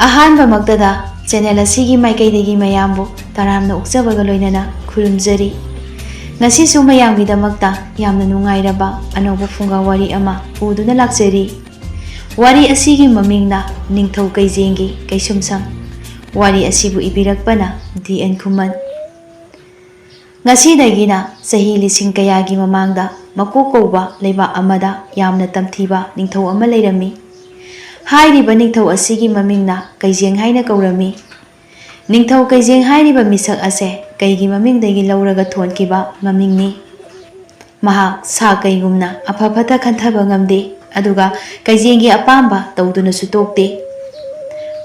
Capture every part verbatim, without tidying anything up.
ꯑꯍꯥꯟꯕꯃꯛꯇꯗ channel ꯑꯁꯤꯒꯤ ꯃꯥꯏꯀꯩꯗꯒꯤ ꯃꯌꯥꯝꯕꯨ ꯇꯔꯥꯝꯅ ꯑꯣꯛꯆꯕꯒ ꯂꯣꯏꯅꯅ ꯈꯨꯔꯨꯝꯖꯔꯤ꯫ ꯉꯁꯤꯁꯨ ꯃꯌꯥꯝꯒꯤꯗꯃꯛꯇ ꯌꯥꯝꯅ ꯅꯨꯡꯉꯥꯏꯔꯕ ꯑꯅꯧꯕ ꯐꯨꯡꯒꯥ ꯋꯥꯔꯤ ꯑꯃ ꯄꯨꯗꯨꯅ ꯂꯥꯛꯆꯔꯤ꯫ ꯋꯥꯔꯤ ꯑꯁꯤꯒꯤ ꯃꯃꯤꯡꯅ ꯅꯤꯡꯊꯧ ꯀꯩꯖꯦꯡꯒꯤ ꯀꯩꯁꯨꯝꯁꯪ꯫ ꯋꯥꯔꯤ ꯑꯁꯤꯕꯨ ꯏꯕꯤꯔꯛꯄꯅ ꯗꯤ ꯑꯦꯟ ꯈꯨꯃꯟ꯫ ꯉꯁꯤꯗꯒꯤꯅ ꯆꯍꯤ ꯂꯤꯁꯤꯡ ꯀꯌꯥꯒꯤ ꯃꯃꯥꯡꯗ ꯃꯀꯣꯛ ꯀꯧꯕ ꯂꯩꯕꯥꯛ ꯑꯃꯗ ꯌꯥꯝꯅ ꯇꯝꯊꯤꯕ ꯅꯤꯡꯊꯧ ꯑꯃ ꯂꯩꯔꯝꯃꯤ꯫ ꯍꯥꯏꯔꯤꯕ ꯅꯤꯡꯊꯧ ꯑꯁꯤꯒꯤ ꯃꯃꯤꯡꯅ ꯀꯩꯖꯦꯡ ꯍꯥꯏꯅ ꯀꯧꯔꯝꯃꯤ꯫ ꯅꯤꯡꯊꯧ ꯀꯩꯖꯦꯡ ꯍꯥꯏꯔꯤꯕ ꯃꯤꯁꯛ ꯑꯁꯦ ꯀꯩꯒꯤ ꯃꯃꯤꯡꯗꯒꯤ ꯂꯧꯔꯒ ꯊꯣꯟꯈꯤꯕ ꯃꯃꯤꯡꯅꯤ꯫ ꯃꯍꯥꯛ ꯁꯥ ꯀꯩꯒꯨꯝꯅ ꯑꯐ ꯐꯠꯇ ꯈꯟꯊꯕ ꯉꯝꯗꯦ, ꯑꯗꯨꯒ ꯀꯩꯖꯦꯡꯒꯤ ꯑꯄꯥꯝꯕ ꯇꯧꯗꯨꯅꯁꯨ ꯇꯣꯛꯇꯦ꯫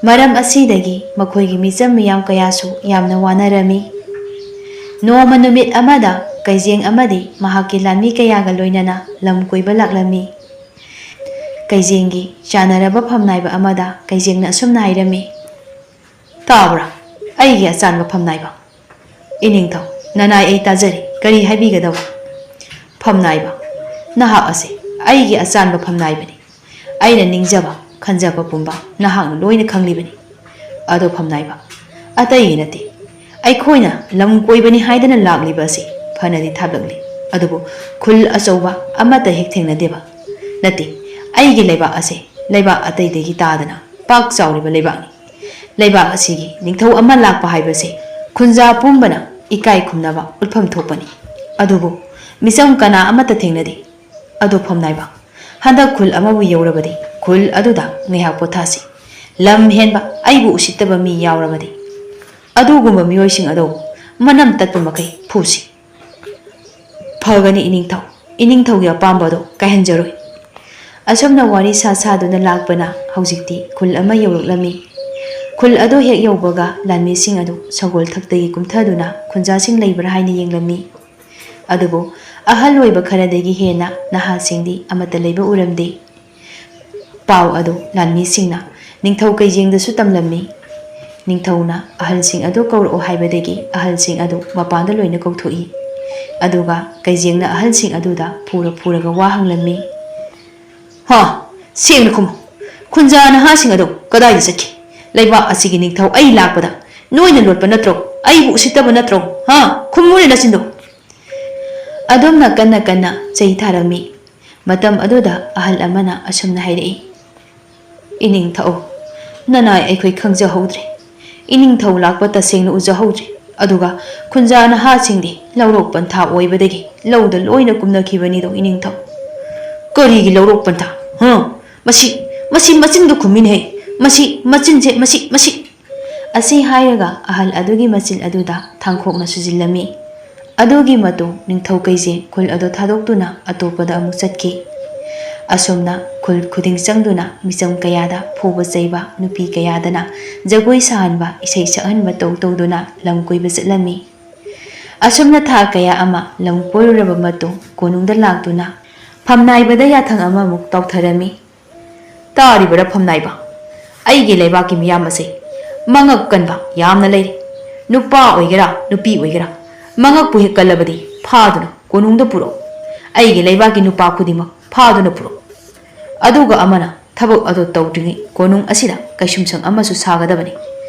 ꯃꯔꯝ ꯑꯁꯤꯗꯒꯤ ꯃꯈꯣꯏꯒꯤ ꯃꯤꯆꯝ ꯃꯤꯌꯥꯝ ꯀꯌꯥꯁꯨ ꯌꯥꯝꯅ ꯋꯥꯅꯔꯝꯃꯤ꯫ ꯅꯣꯡꯃ ꯅꯨꯃꯤꯠ ꯑꯃꯗ ꯀꯩꯖꯦꯡ ꯑꯃꯗꯤ ꯃꯍꯥꯛꯀꯤ ꯂꯥꯟꯃꯤ ꯀꯌꯥꯒ ꯂꯣꯏꯅꯅ ꯂꯝ ꯀꯣꯏꯕ ꯂꯥꯛꯂꯝꯃꯤ꯫ ꯀꯩꯖꯦꯡꯒꯤ ꯆꯥꯟꯅꯔꯕ ꯐꯝꯅꯥꯏꯕ ꯑꯃꯗ ꯀꯩꯖꯦꯡꯅ ꯑꯁꯨꯝꯅ ꯍꯥꯏꯔꯝꯃꯤ, "ꯇꯥꯕ꯭ꯔꯥ, ꯑꯩꯒꯤ ꯑꯆꯥꯟꯕ ꯐꯝꯅꯥꯏꯕ?" "ꯏꯅꯤꯡꯊꯧ, ꯅꯅꯥꯏ ꯑꯩ ꯇꯥꯖꯔꯤ, ꯀꯔꯤ ꯍꯥꯏꯕꯤꯒꯗꯕ?" "ꯐꯝꯅꯥꯏꯕ, ꯅꯍꯥꯛ ꯑꯁꯦ ꯑꯩꯒꯤ ꯑꯆꯥꯟꯕ ꯐꯝꯅꯥꯏꯕꯅꯤ꯫ ꯑꯩꯅ ꯅꯤꯡꯖꯕ, ꯈꯟꯖꯕ ꯄꯨꯝꯕ ꯅꯍꯥꯛꯅ ꯂꯣꯏꯅ ꯈꯪꯂꯤꯕꯅꯤ꯫ ꯑꯗꯣ ꯐꯝꯅꯥꯏꯕ, ꯑꯇꯩꯒꯤ ꯅꯠꯇꯦ, ꯑꯩꯈꯣꯏꯅ ꯂꯝ ꯀꯣꯏꯕꯅꯤ ꯍꯥꯏꯗꯅ ꯂꯥꯛꯂꯤꯕ ꯑꯁꯤ ꯐꯅꯗꯤ ꯊꯥꯞꯂꯛꯂꯤ, ꯑꯗꯨꯕꯨ ꯈꯨꯜ ꯑꯆꯧꯕ ꯑꯃꯠꯇ ꯍꯦꯛ ꯊꯦꯡꯅꯗꯦꯕ꯫ ꯅꯠꯇꯦ, ꯑꯩꯒꯤ ꯂꯩꯕꯥꯛ ꯑꯁꯦ ꯂꯩꯕꯥꯛ ꯑꯇꯩꯗꯒꯤ ꯇꯥꯗꯅ ꯄꯥꯛ ꯆꯥꯎꯔꯤꯕ ꯂꯩꯕꯥꯛꯅꯤ꯫ ꯂꯩꯕꯥꯛ ꯑꯁꯤꯒꯤ ꯅꯤꯡꯊꯧ ꯑꯃ ꯂꯥꯛꯄ ꯍꯥꯏꯕꯁꯦ ꯈꯨꯟꯖꯥ ꯄꯨꯝꯕꯅ ꯏꯀꯥꯏ ꯈꯨꯝꯅꯕ ꯎꯠꯐꯝ ꯊꯣꯛꯄꯅꯤ꯫ ꯑꯗꯨꯕꯨ ꯃꯤꯆꯝ ꯀꯅꯥ ꯑꯃꯠꯇ ꯊꯦꯡꯅꯗꯦ꯫ ꯑꯗꯣ ꯐꯝꯅꯥꯏꯕ, ꯍꯟꯗꯛ ꯈꯨꯜ ꯑꯃꯕꯨ ꯌꯧꯔꯕꯗꯤ ꯈꯨꯜ ꯑꯗꯨꯗ ꯉꯥꯏꯍꯥꯛ ꯄꯣꯊꯥꯁꯤ꯫ ꯂꯝ ꯍꯦꯟꯕ, ꯑꯩꯕꯨ ꯎꯁꯤꯠꯇꯕ ꯃꯤ ꯌꯥꯎꯔꯕꯗꯤ ꯑꯗꯨꯒꯨꯝꯕ ꯃꯤꯑꯣꯏꯁꯤꯡ ꯑꯗꯨ ꯃꯅꯝ ꯇꯠꯄ ꯃꯈꯩ ꯐꯨꯁꯤ꯫" "ꯐꯒꯅꯤ ꯏꯅꯤꯡꯊꯧ, ꯏꯅꯤꯡꯊꯧꯒꯤ ꯑꯄꯥꯝꯕ ꯑꯗꯨ ꯀꯥꯏꯍꯟꯖꯔꯣꯏ꯫" ꯑꯁꯨꯝꯅ ꯋꯥꯔꯤ ꯁꯥ ꯁꯥꯗꯨꯅ ꯂꯥꯛꯄꯅ ꯍꯧꯖꯤꯛꯇꯤ ꯈꯨꯜ ꯑꯃ ꯌꯧꯔꯛꯂꯝꯃꯤ꯫ ꯈꯨꯜ ꯑꯗꯨ ꯍꯦꯛ ꯌꯧꯕꯒ ꯂꯥꯟꯃꯤꯁꯤꯡ ꯑꯗꯨ ꯁꯒꯣꯜ ꯊꯛꯇꯒꯤ ꯀꯨꯝꯊꯗꯨꯅ ꯈꯨꯟꯖꯥꯁꯤꯡ ꯂꯩꯕ꯭ꯔꯥ ꯍꯥꯏꯅ ꯌꯦꯡꯂꯝꯃꯤ꯫ ꯑꯗꯨꯕꯨ ꯑꯍꯜ ꯑꯣꯏꯕ ꯈꯔꯗꯒꯤ ꯍꯦꯟꯅ ꯅꯍꯥꯁꯤꯡꯗꯤ ꯑꯃꯠꯇ ꯂꯩꯕ ꯎꯔꯝꯗꯦ꯫ ꯄꯥꯎ ꯑꯗꯨ ꯂꯥꯟꯃꯤꯁꯤꯡꯅ ꯅꯤꯡꯊꯧ ꯀꯩꯖꯦꯡꯗꯁꯨ ꯇꯝꯂꯝꯃꯤ꯫ ꯅꯤꯡꯊꯧꯅ ꯑꯍꯜꯁꯤꯡ ꯑꯗꯨ ꯀꯧꯔꯛꯑꯣ ꯍꯥꯏꯕꯗꯒꯤ ꯑꯍꯜꯁꯤꯡ ꯑꯗꯨ ꯃꯄꯥꯟꯗ ꯂꯣꯏꯅ ꯀꯧꯊꯣꯛꯏ꯫ ꯑꯗꯨꯒ ꯀꯩꯖꯦꯡꯅ ꯑꯍꯜꯁꯤꯡ ꯑꯗꯨꯗ ꯐꯨꯔ ꯐꯨꯔꯒ ꯋꯥ ꯍꯪꯂꯝꯃꯤ꯫ "ꯍꯥ, ꯁꯦꯡꯅ ꯈꯨꯝꯃꯨ꯫ ꯈꯨꯟꯖꯥ ꯅꯍꯥꯁꯤꯡ ꯑꯗꯨ ꯀꯗꯥꯏꯗ ꯆꯠꯈꯤ? "ꯂꯩꯕꯥꯛ ꯑꯁꯤꯒꯤ ꯅꯤꯡꯊꯧ ꯑꯩ ꯂꯥꯛꯄꯗ ꯅꯣꯏꯅ ꯂꯣꯠꯄ ꯅꯠꯇ꯭ꯔꯣ? ꯑꯩꯕꯨ ꯎꯁꯤꯠꯇꯕ ꯅꯠꯇ꯭ꯔꯣ? ꯍꯥ? ꯈꯨꯝꯃꯨꯅꯦ ꯅꯆꯤꯟꯗꯣ!" ꯑꯗꯨꯝꯅ ꯀꯟꯅ ꯀꯟꯅ ꯆꯩ ꯊꯥꯔꯝꯃꯤ꯫ ꯃꯇꯝ ꯑꯗꯨꯗ ꯑꯍꯜ ꯑꯃꯅ ꯑꯁꯨꯝꯅ ꯍꯥꯏꯔꯛꯏ, "ꯏꯅꯤꯡꯊꯧ, ꯅꯅꯥꯏ ꯑꯩꯈꯣꯏ ꯈꯪꯖꯍꯧꯗ꯭ꯔꯦ꯫ ꯏꯅꯤꯡꯊꯧ ꯂꯥꯛꯄ ꯇꯁꯦꯡꯅ ꯎꯖꯍꯧꯗ꯭ꯔꯦ꯫ ꯑꯗꯨꯒ ꯈꯨꯟꯖꯥ ꯅꯍꯥꯁꯤꯡꯗꯤ ꯂꯧꯔꯣꯛ ꯄꯟꯊꯥ ꯑꯣꯏꯕꯗꯒꯤ ꯂꯧꯗ ꯂꯣꯏꯅ ꯀꯨꯝꯅꯈꯤꯕꯅꯤꯗꯣ ꯏꯅꯤꯡꯊꯧ꯫" "ꯀꯔꯤꯒꯤ ꯂꯧꯔꯣꯛ ꯄꯟꯊꯥ? ꯍꯥ? ꯃꯁꯤ, ꯃꯁꯤ ꯃꯆꯤꯟꯗ ꯈꯨꯝꯃꯤꯅꯦꯍꯦ꯫ ꯃꯁꯤ ꯃꯆꯤꯟꯁꯦ, ꯃꯁꯤ, ꯃꯁꯤ!" ꯑꯁꯤ ꯍꯥꯏꯔꯒ ꯑꯍꯜ ꯑꯗꯨꯒꯤ ꯃꯆꯤꯟ ꯑꯗꯨꯗ ꯊꯥꯡꯈꯣꯛꯅ ꯁꯨꯖꯤꯜꯂꯝꯃꯤ꯫ ꯑꯗꯨꯒꯤ ꯃꯇꯨꯡ ꯅꯤꯡꯊꯧ ꯀꯩꯖꯦꯡ ꯈꯨꯜ ꯑꯗꯨ ꯊꯥꯗꯣꯛꯇꯨꯅ ꯑꯇꯣꯞꯄꯗ ꯑꯃꯨꯛ ꯆꯠꯈꯤ꯫ ꯑꯁꯨꯝꯅ ꯈꯨꯜ ꯈꯨꯗꯤꯡ ꯆꯪꯗꯨꯅ ꯃꯤꯆꯝ ꯀꯌꯥꯗ ꯐꯨꯕ ꯆꯩꯕ, ꯅꯨꯄꯤ ꯀꯌꯥꯗꯅ ꯖꯒꯣꯏ ꯁꯥꯍꯟꯕ, ꯏꯁꯩ ꯁꯛꯍꯟꯕ ꯇꯧ ꯇꯧꯗꯨꯅ ꯂꯝ ꯀꯣꯏꯕ ꯆꯠꯂꯝꯃꯤ꯫ ꯑꯁꯨꯝꯅ ꯊꯥ ꯀꯌꯥ ꯑꯃ ꯂꯝ ꯀꯣꯏꯔꯨꯔꯕ ꯃꯇꯨꯡ ꯀꯣꯅꯨꯡꯗ ꯂꯥꯛꯇꯨꯅ ꯐꯝꯅꯥꯏꯕꯗ ꯌꯥꯊꯪ ꯑꯃꯃꯨꯛ ꯇꯥꯎꯊꯔꯝꯃꯤ꯫ "ꯇꯥꯔꯤꯕꯔꯥ ꯐꯝꯅꯥꯏꯕ? ꯑꯩꯒꯤ ꯂꯩꯕꯥꯛꯀꯤ ꯃꯤꯌꯥꯝ ꯑꯁꯦ ꯃꯉꯛ ꯀꯟꯕ ꯌꯥꯝꯅ ꯂꯩꯔꯤ꯫ ꯅꯨꯄꯥ ꯑꯣꯏꯒꯦꯔꯥ, ꯅꯨꯄꯤ ꯑꯣꯏꯒꯦꯔꯥ, ꯃꯉꯛꯄꯨ ꯍꯦꯛ ꯀꯜꯂꯕꯗꯤ ꯐꯥꯗꯨꯅ ꯀꯣꯅꯨꯡꯗ ꯄꯨꯔꯛꯎ꯫ ꯑꯩꯒꯤ ꯂꯩꯕꯥꯛꯀꯤ ꯅꯨꯄꯥ ꯈꯨꯗꯤꯡꯃꯛ ꯐꯥꯗꯨꯅ ꯄꯨꯔꯛꯎ꯫ ꯑꯗꯨꯒ ꯑꯃꯅ ꯊꯕꯛ ꯑꯗꯨ ꯇꯧꯗ꯭ꯔꯤꯉꯩ ꯀꯣꯅꯨꯡ ꯑꯁꯤꯗ ꯀꯩꯁꯨꯝꯁꯪ ꯑꯃꯁꯨ ꯁꯥꯒꯗꯕꯅꯤ꯫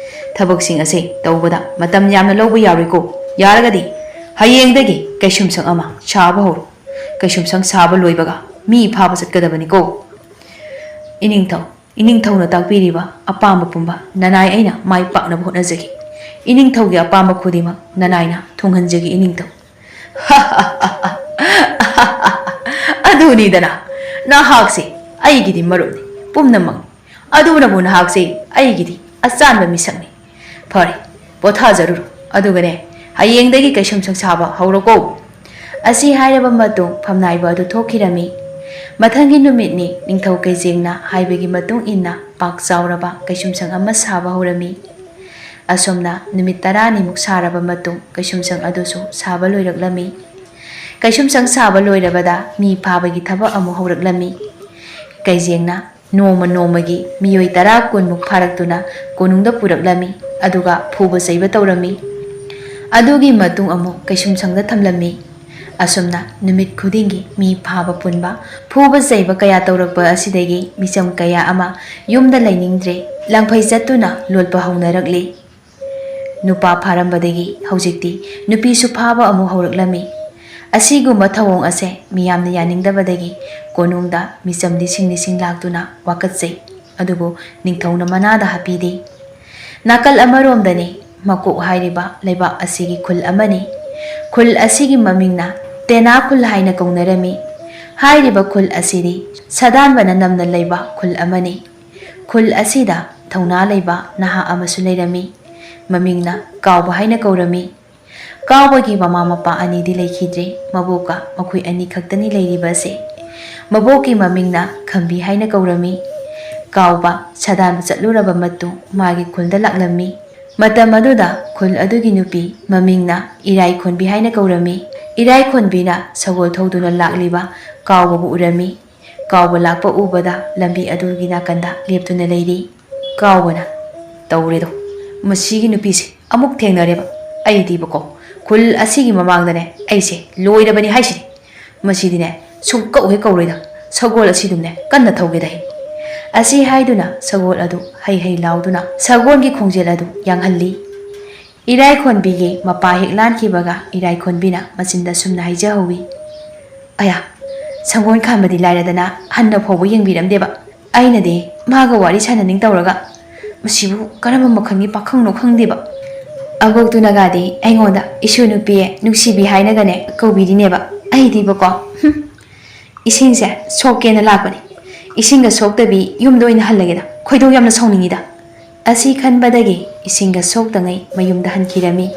ꯊꯕꯛꯁꯤꯡ ꯑꯁꯦ ꯇꯧꯕꯗ ꯃꯇꯝ ꯌꯥꯝꯅ ꯂꯧꯕ ꯌꯥꯔꯣꯏꯀꯣ꯫ ꯌꯥꯔꯒꯗꯤ ꯍꯌꯦꯡꯗꯒꯤ ꯀꯩꯁꯨꯝꯁꯪ ꯑꯃ ꯁꯥꯕ ꯍꯧꯔꯣ꯫ ꯀꯩꯁꯨꯝꯁꯪ ꯁꯥꯕ ꯂꯣꯏꯕꯒ ꯃꯤ ꯐꯥꯕ ꯆꯠꯀꯗꯕꯅꯤꯀꯣ꯫" "ꯏꯅꯤꯡꯊꯧ, ꯏꯅꯤꯡꯊꯧꯅ ꯇꯥꯛꯄꯤꯔꯤꯕ ꯑꯄꯥꯝꯕ ꯄꯨꯝꯕ ꯅꯅꯥꯏ ꯑꯩꯅ ꯃꯥꯏ ꯄꯥꯛꯅꯕ ꯍꯣꯠꯅꯖꯒꯦ꯫ ꯏꯅꯤꯡꯊꯧꯒꯤ ꯑꯄꯥꯝꯕ ꯈꯨꯗꯤꯡꯃꯛ ꯅꯅꯥꯏꯅ ꯊꯨꯡꯍꯟꯖꯒꯦ ꯏꯅꯤꯡꯊꯧ꯫" "ꯑꯗꯨꯅꯤꯗꯅ, ꯅꯍꯥꯛꯁꯦ ꯑꯩꯒꯤꯗꯤ ꯃꯔꯨꯞꯅꯤ, ꯄꯨꯝꯅꯃꯛꯅꯤ꯫ ꯑꯗꯨꯅꯕꯨ ꯅꯍꯥꯛꯁꯦ ꯑꯩꯒꯤꯗꯤ ꯑꯆꯥꯟꯕ ꯃꯤꯁꯛꯅꯤ꯫ ꯐꯔꯦ, ꯄꯣꯊꯥꯖꯔꯨꯔꯣ꯫ ꯑꯗꯨꯒꯅꯦ, ꯍꯌꯦꯡꯗꯒꯤ ꯀꯩꯁꯨꯝꯁꯪ ꯁꯥꯕ ꯍꯧꯔꯣꯀꯣ꯫" ꯑꯁꯤ ꯍꯥꯏꯔꯕ ꯃꯇꯨꯡ ꯐꯝꯅꯥꯏꯕ ꯑꯗꯨ ꯊꯣꯛꯈꯤꯔꯝꯃꯤ꯫ ꯃꯊꯪꯒꯤ ꯅꯨꯃꯤꯠꯅꯤ ꯅꯤꯡꯊꯧ ꯀꯩꯖꯦꯡꯅ ꯍꯥꯏꯕꯒꯤ ꯃꯇꯨꯡ ꯏꯟꯅ ꯄꯥꯛ ꯆꯥꯎꯔꯕ ꯀꯩꯁꯨꯝꯁꯪ ꯑꯃ ꯁꯥꯕ ꯍꯧꯔꯝꯃꯤ꯫ ꯑꯁꯨꯝꯅ ꯅꯨꯃꯤꯠ ꯇꯔꯥꯅꯤꯃꯨꯛ ꯁꯥꯔꯕ ꯃꯇꯨꯡ ꯀꯩꯁꯨꯝꯁꯪ ꯑꯗꯨꯁꯨ ꯁꯥꯕ ꯂꯣꯏꯔꯛꯂꯝꯃꯤ꯫ ꯀꯩꯁꯨꯝꯁꯪ ꯁꯥꯕ ꯂꯣꯏꯔꯕꯗ ꯃꯤ ꯐꯥꯕꯒꯤ ꯊꯕꯛ ꯑꯃꯨꯛ ꯍꯧꯔꯛꯂꯝꯃꯤ꯫ ꯀꯩꯖꯦꯡꯅ ꯅꯣꯡꯃ ꯅꯣꯡꯃꯒꯤ ꯃꯤꯑꯣꯏ ꯇꯔꯥ ꯀꯨꯟꯃꯨꯛ ꯐꯥꯔꯛꯇꯨꯅ ꯀꯣꯅꯨꯡꯗ ꯄꯨꯔꯛꯂꯝꯃꯤ, ꯑꯗꯨꯒ ꯐꯨꯕ ꯆꯩꯕ ꯇꯧꯔꯝꯃꯤ꯫ ꯑꯗꯨꯒꯤ ꯃꯇꯨꯡ ꯑꯃꯨꯛ ꯀꯩꯁꯨꯝꯁꯪꯗ ꯊꯝꯂꯝꯃꯤ꯫ ꯑꯁꯨꯝꯅ ꯅꯨꯃꯤꯠ ꯈꯨꯗꯤꯡꯒꯤ ꯃꯤ ꯐꯥꯕ ꯄꯨꯟꯕ, ꯐꯨꯕ ꯆꯩꯕ ꯀꯌꯥ ꯇꯧꯔꯛꯄ ꯑꯁꯤꯗꯒꯤ ꯃꯤꯆꯝ ꯀꯌꯥ ꯑꯃ ꯌꯨꯝꯗ ꯂꯩꯅꯤꯡꯗ꯭ꯔꯦ, ꯂꯪꯐꯩ ꯆꯠꯇꯨꯅ ꯂꯣꯠꯄ ꯍꯧꯅꯔꯛꯂꯤ꯫ ꯅꯨꯄꯥ ꯐꯥꯔꯝꯕꯗꯒꯤ ꯍꯧꯖꯤꯛꯇꯤ ꯅꯨꯄꯤꯁꯨ ꯐꯥꯕ ꯑꯃꯨꯛ ꯍꯧꯔꯛꯂꯝꯃꯤ꯫ ꯑꯁꯤꯒꯨꯝꯕ ꯊꯧꯑꯣꯡ ꯑꯁꯦ ꯃꯤꯌꯥꯝꯅ ꯌꯥꯅꯤꯡꯗꯕꯗꯒꯤ ꯀꯣꯅꯨꯡꯗ ꯃꯤꯆꯝ ꯂꯤꯁꯤꯡ ꯂꯤꯁꯤꯡ ꯂꯥꯛꯇꯨꯅ ꯋꯥꯀꯠꯆꯩ꯫ ꯑꯗꯨꯕꯨ ꯅꯤꯡꯊꯧꯅ ꯃꯅꯥꯗ ꯍꯥꯞꯄꯤꯗꯦ꯫ ꯅꯥꯀꯜ ꯑꯃꯔꯣꯝꯗꯅꯤ ꯃꯀꯣꯛ ꯍꯥꯏꯔꯤꯕ ꯂꯩꯕꯥꯛ ꯑꯁꯤꯒꯤ ꯈꯨꯜ ꯑꯃꯅꯤ꯫ ꯈꯨꯜ ꯑꯁꯤꯒꯤ ꯃꯃꯤꯡꯅ ꯇꯦꯅꯥ ꯈꯨꯜ ꯍꯥꯏꯅ ꯀꯧꯅꯔꯝꯃꯤ꯫ ꯍꯥꯏꯔꯤꯕ ꯈꯨꯜ ꯑꯁꯤꯗꯤ ꯁꯥꯗꯥꯟꯕꯅ ꯅꯝꯅ ꯂꯩꯕ ꯈꯨꯜ ꯑꯃꯅꯤ꯫ ꯈꯨꯜ ꯑꯁꯤꯗ ꯊꯧꯅꯥ ꯂꯩꯕ ꯅꯍꯥ ꯑꯃꯁꯨ ꯂꯩꯔꯝꯃꯤ꯫ ꯃꯃꯤꯡꯅ ꯀꯥꯎꯕ ꯍꯥꯏꯅ ꯀꯧꯔꯝꯃꯤ꯫ ꯀꯥꯎꯕꯒꯤ ꯃꯃꯥ ꯃꯄꯥ ꯑꯅꯤꯗꯤ ꯂꯩꯈꯤꯗ꯭ꯔꯦ꯫ ꯃꯕꯣꯛꯀ ꯃꯈꯣꯏ ꯑꯅꯤ ꯈꯛꯇꯅꯤ ꯂꯩꯔꯤꯕ ꯑꯁꯦ꯫ ꯃꯕꯣꯛꯀꯤ ꯃꯃꯤꯡꯅ ꯈꯝꯕꯤ ꯍꯥꯏꯅ ꯀꯧꯔꯝꯃꯤ꯫ ꯀꯥꯎꯕ ꯁꯥꯗꯥꯟꯕ ꯆꯠꯂꯨꯔꯕ ꯃꯇꯨꯡ ꯃꯥꯒꯤ ꯈꯨꯜꯗ ꯂꯥꯛꯂꯝꯃꯤ꯫ ꯃꯇꯝ ꯑꯗꯨꯗ ꯈꯨꯜ ꯑꯗꯨꯒꯤ ꯅꯨꯄꯤ ꯃꯃꯤꯡꯅ ꯏꯔꯥꯏ ꯈꯣꯟꯕꯤ ꯍꯥꯏꯅ ꯀꯧꯔꯝꯃꯤ꯫ ꯏꯔꯥꯏ ꯈꯣꯟꯕꯤꯅ ꯁꯒꯣꯜ ꯊꯧꯗꯨꯅ ꯂꯥꯛꯂꯤꯕ ꯀꯥꯎꯕꯕꯨ ꯎꯔꯝꯃꯤ꯫ ꯀꯥꯎꯕ ꯂꯥꯛꯄ ꯎꯕꯗ ꯂꯝꯕꯤ ꯑꯗꯨꯒꯤ ꯅꯥꯀꯟꯗ ꯂꯦꯞꯇꯨꯅ ꯂꯩꯔꯤ꯫ ꯀꯥꯎꯕꯅ, "ꯇꯧꯔꯦꯗꯣ, ꯃꯁꯤꯒꯤ ꯅꯨꯄꯤꯁꯦ ꯑꯃꯨꯛ ꯊꯦꯡꯅꯔꯦꯕ꯫ ꯑꯩꯗꯤꯕꯀꯣ, ꯈꯨꯜ ꯑꯁꯤꯒꯤ ꯃꯃꯥꯡꯗꯅꯦ ꯑꯩꯁꯦ ꯂꯣꯏꯔꯕꯅꯤ ꯍꯥꯏꯁꯤꯅꯤ꯫ ꯃꯁꯤꯗꯤꯅꯦ ꯁꯨꯡꯀꯧ ꯍꯦꯛ ꯀꯧꯔꯣꯏꯗ꯫ ꯁꯒꯣꯜ ꯑꯁꯤꯗꯨꯝꯅꯦ ꯀꯟꯅ ꯊꯧꯒꯦꯗ ꯍꯩ꯫" ꯑꯁꯤ ꯍꯥꯏꯗꯨꯅ ꯁꯒꯣꯜ ꯑꯗꯨ ꯍꯩ ꯍꯩ ꯂꯥꯎꯗꯨꯅ ꯁꯒꯣꯜꯒꯤ ꯈꯣꯡꯖꯦꯜ ꯑꯗꯨ ꯌꯥꯡꯍꯜꯂꯤ꯫ ꯏꯔꯥꯏꯈꯣꯟꯕꯤꯒꯤ ꯃꯄꯥ ꯍꯦꯛ ꯂꯥꯟꯈꯤꯕꯒ ꯏꯔꯥꯏꯈꯣꯟꯕꯤꯅ ꯃꯆꯤꯟꯗ ꯁꯨꯝꯅ ꯍꯥꯏꯖꯍꯧꯋꯤ, "ꯑꯌꯥ, ꯁꯪꯒꯣꯜ ꯈꯥꯝꯕꯗꯤ ꯂꯥꯏꯔꯗꯅ ꯍꯟꯅ ꯐꯥꯎꯕ ꯌꯦꯡꯕꯤꯔꯝꯗꯦꯕ꯫ ꯑꯩꯅꯗꯤ ꯃꯥꯒ ꯋꯥꯔꯤ ꯁꯥꯟꯅꯅꯤꯡ ꯇꯧꯔꯒ, ꯃꯁꯤꯕꯨ ꯀꯔꯝꯕ ꯃꯈꯜꯒꯤ ꯄꯥꯈꯪꯅꯣ ꯈꯪꯗꯦꯕ꯫" ꯑꯕꯣꯛꯇꯨꯅꯒꯗꯤ ꯑꯩꯉꯣꯟꯗ ꯏꯁꯨ ꯅꯨꯄꯤ, ꯅꯨꯡꯁꯤꯕꯤ ꯍꯥꯏꯅꯒꯅꯦ ꯀꯧꯕꯤꯔꯤꯅꯦꯕ꯫ ꯑꯩꯗꯤꯕꯀꯣ, ꯍꯨꯝ, ꯏꯁꯤꯡꯁꯦ ꯁꯣꯛꯀꯦꯅ ꯂꯥꯛꯄꯅꯤ꯫ ꯏꯁꯤꯡꯒ ꯁꯣꯛꯇꯕꯤ ꯌꯨꯝꯗ ꯑꯣꯏꯅ ꯍꯜꯂꯒꯦꯗ꯫ ꯈꯣꯏꯗꯧ ꯌꯥꯝꯅ ꯁꯥꯎꯅꯤꯡꯉꯤꯗ꯫ ꯑꯁꯤ ꯈꯟꯕꯗꯒꯤ ꯏꯁꯤꯡꯒ ꯁꯣꯛꯇꯉꯩ ꯃꯌꯨꯝꯗ ꯍꯟꯈꯤꯔꯝꯃꯤ꯫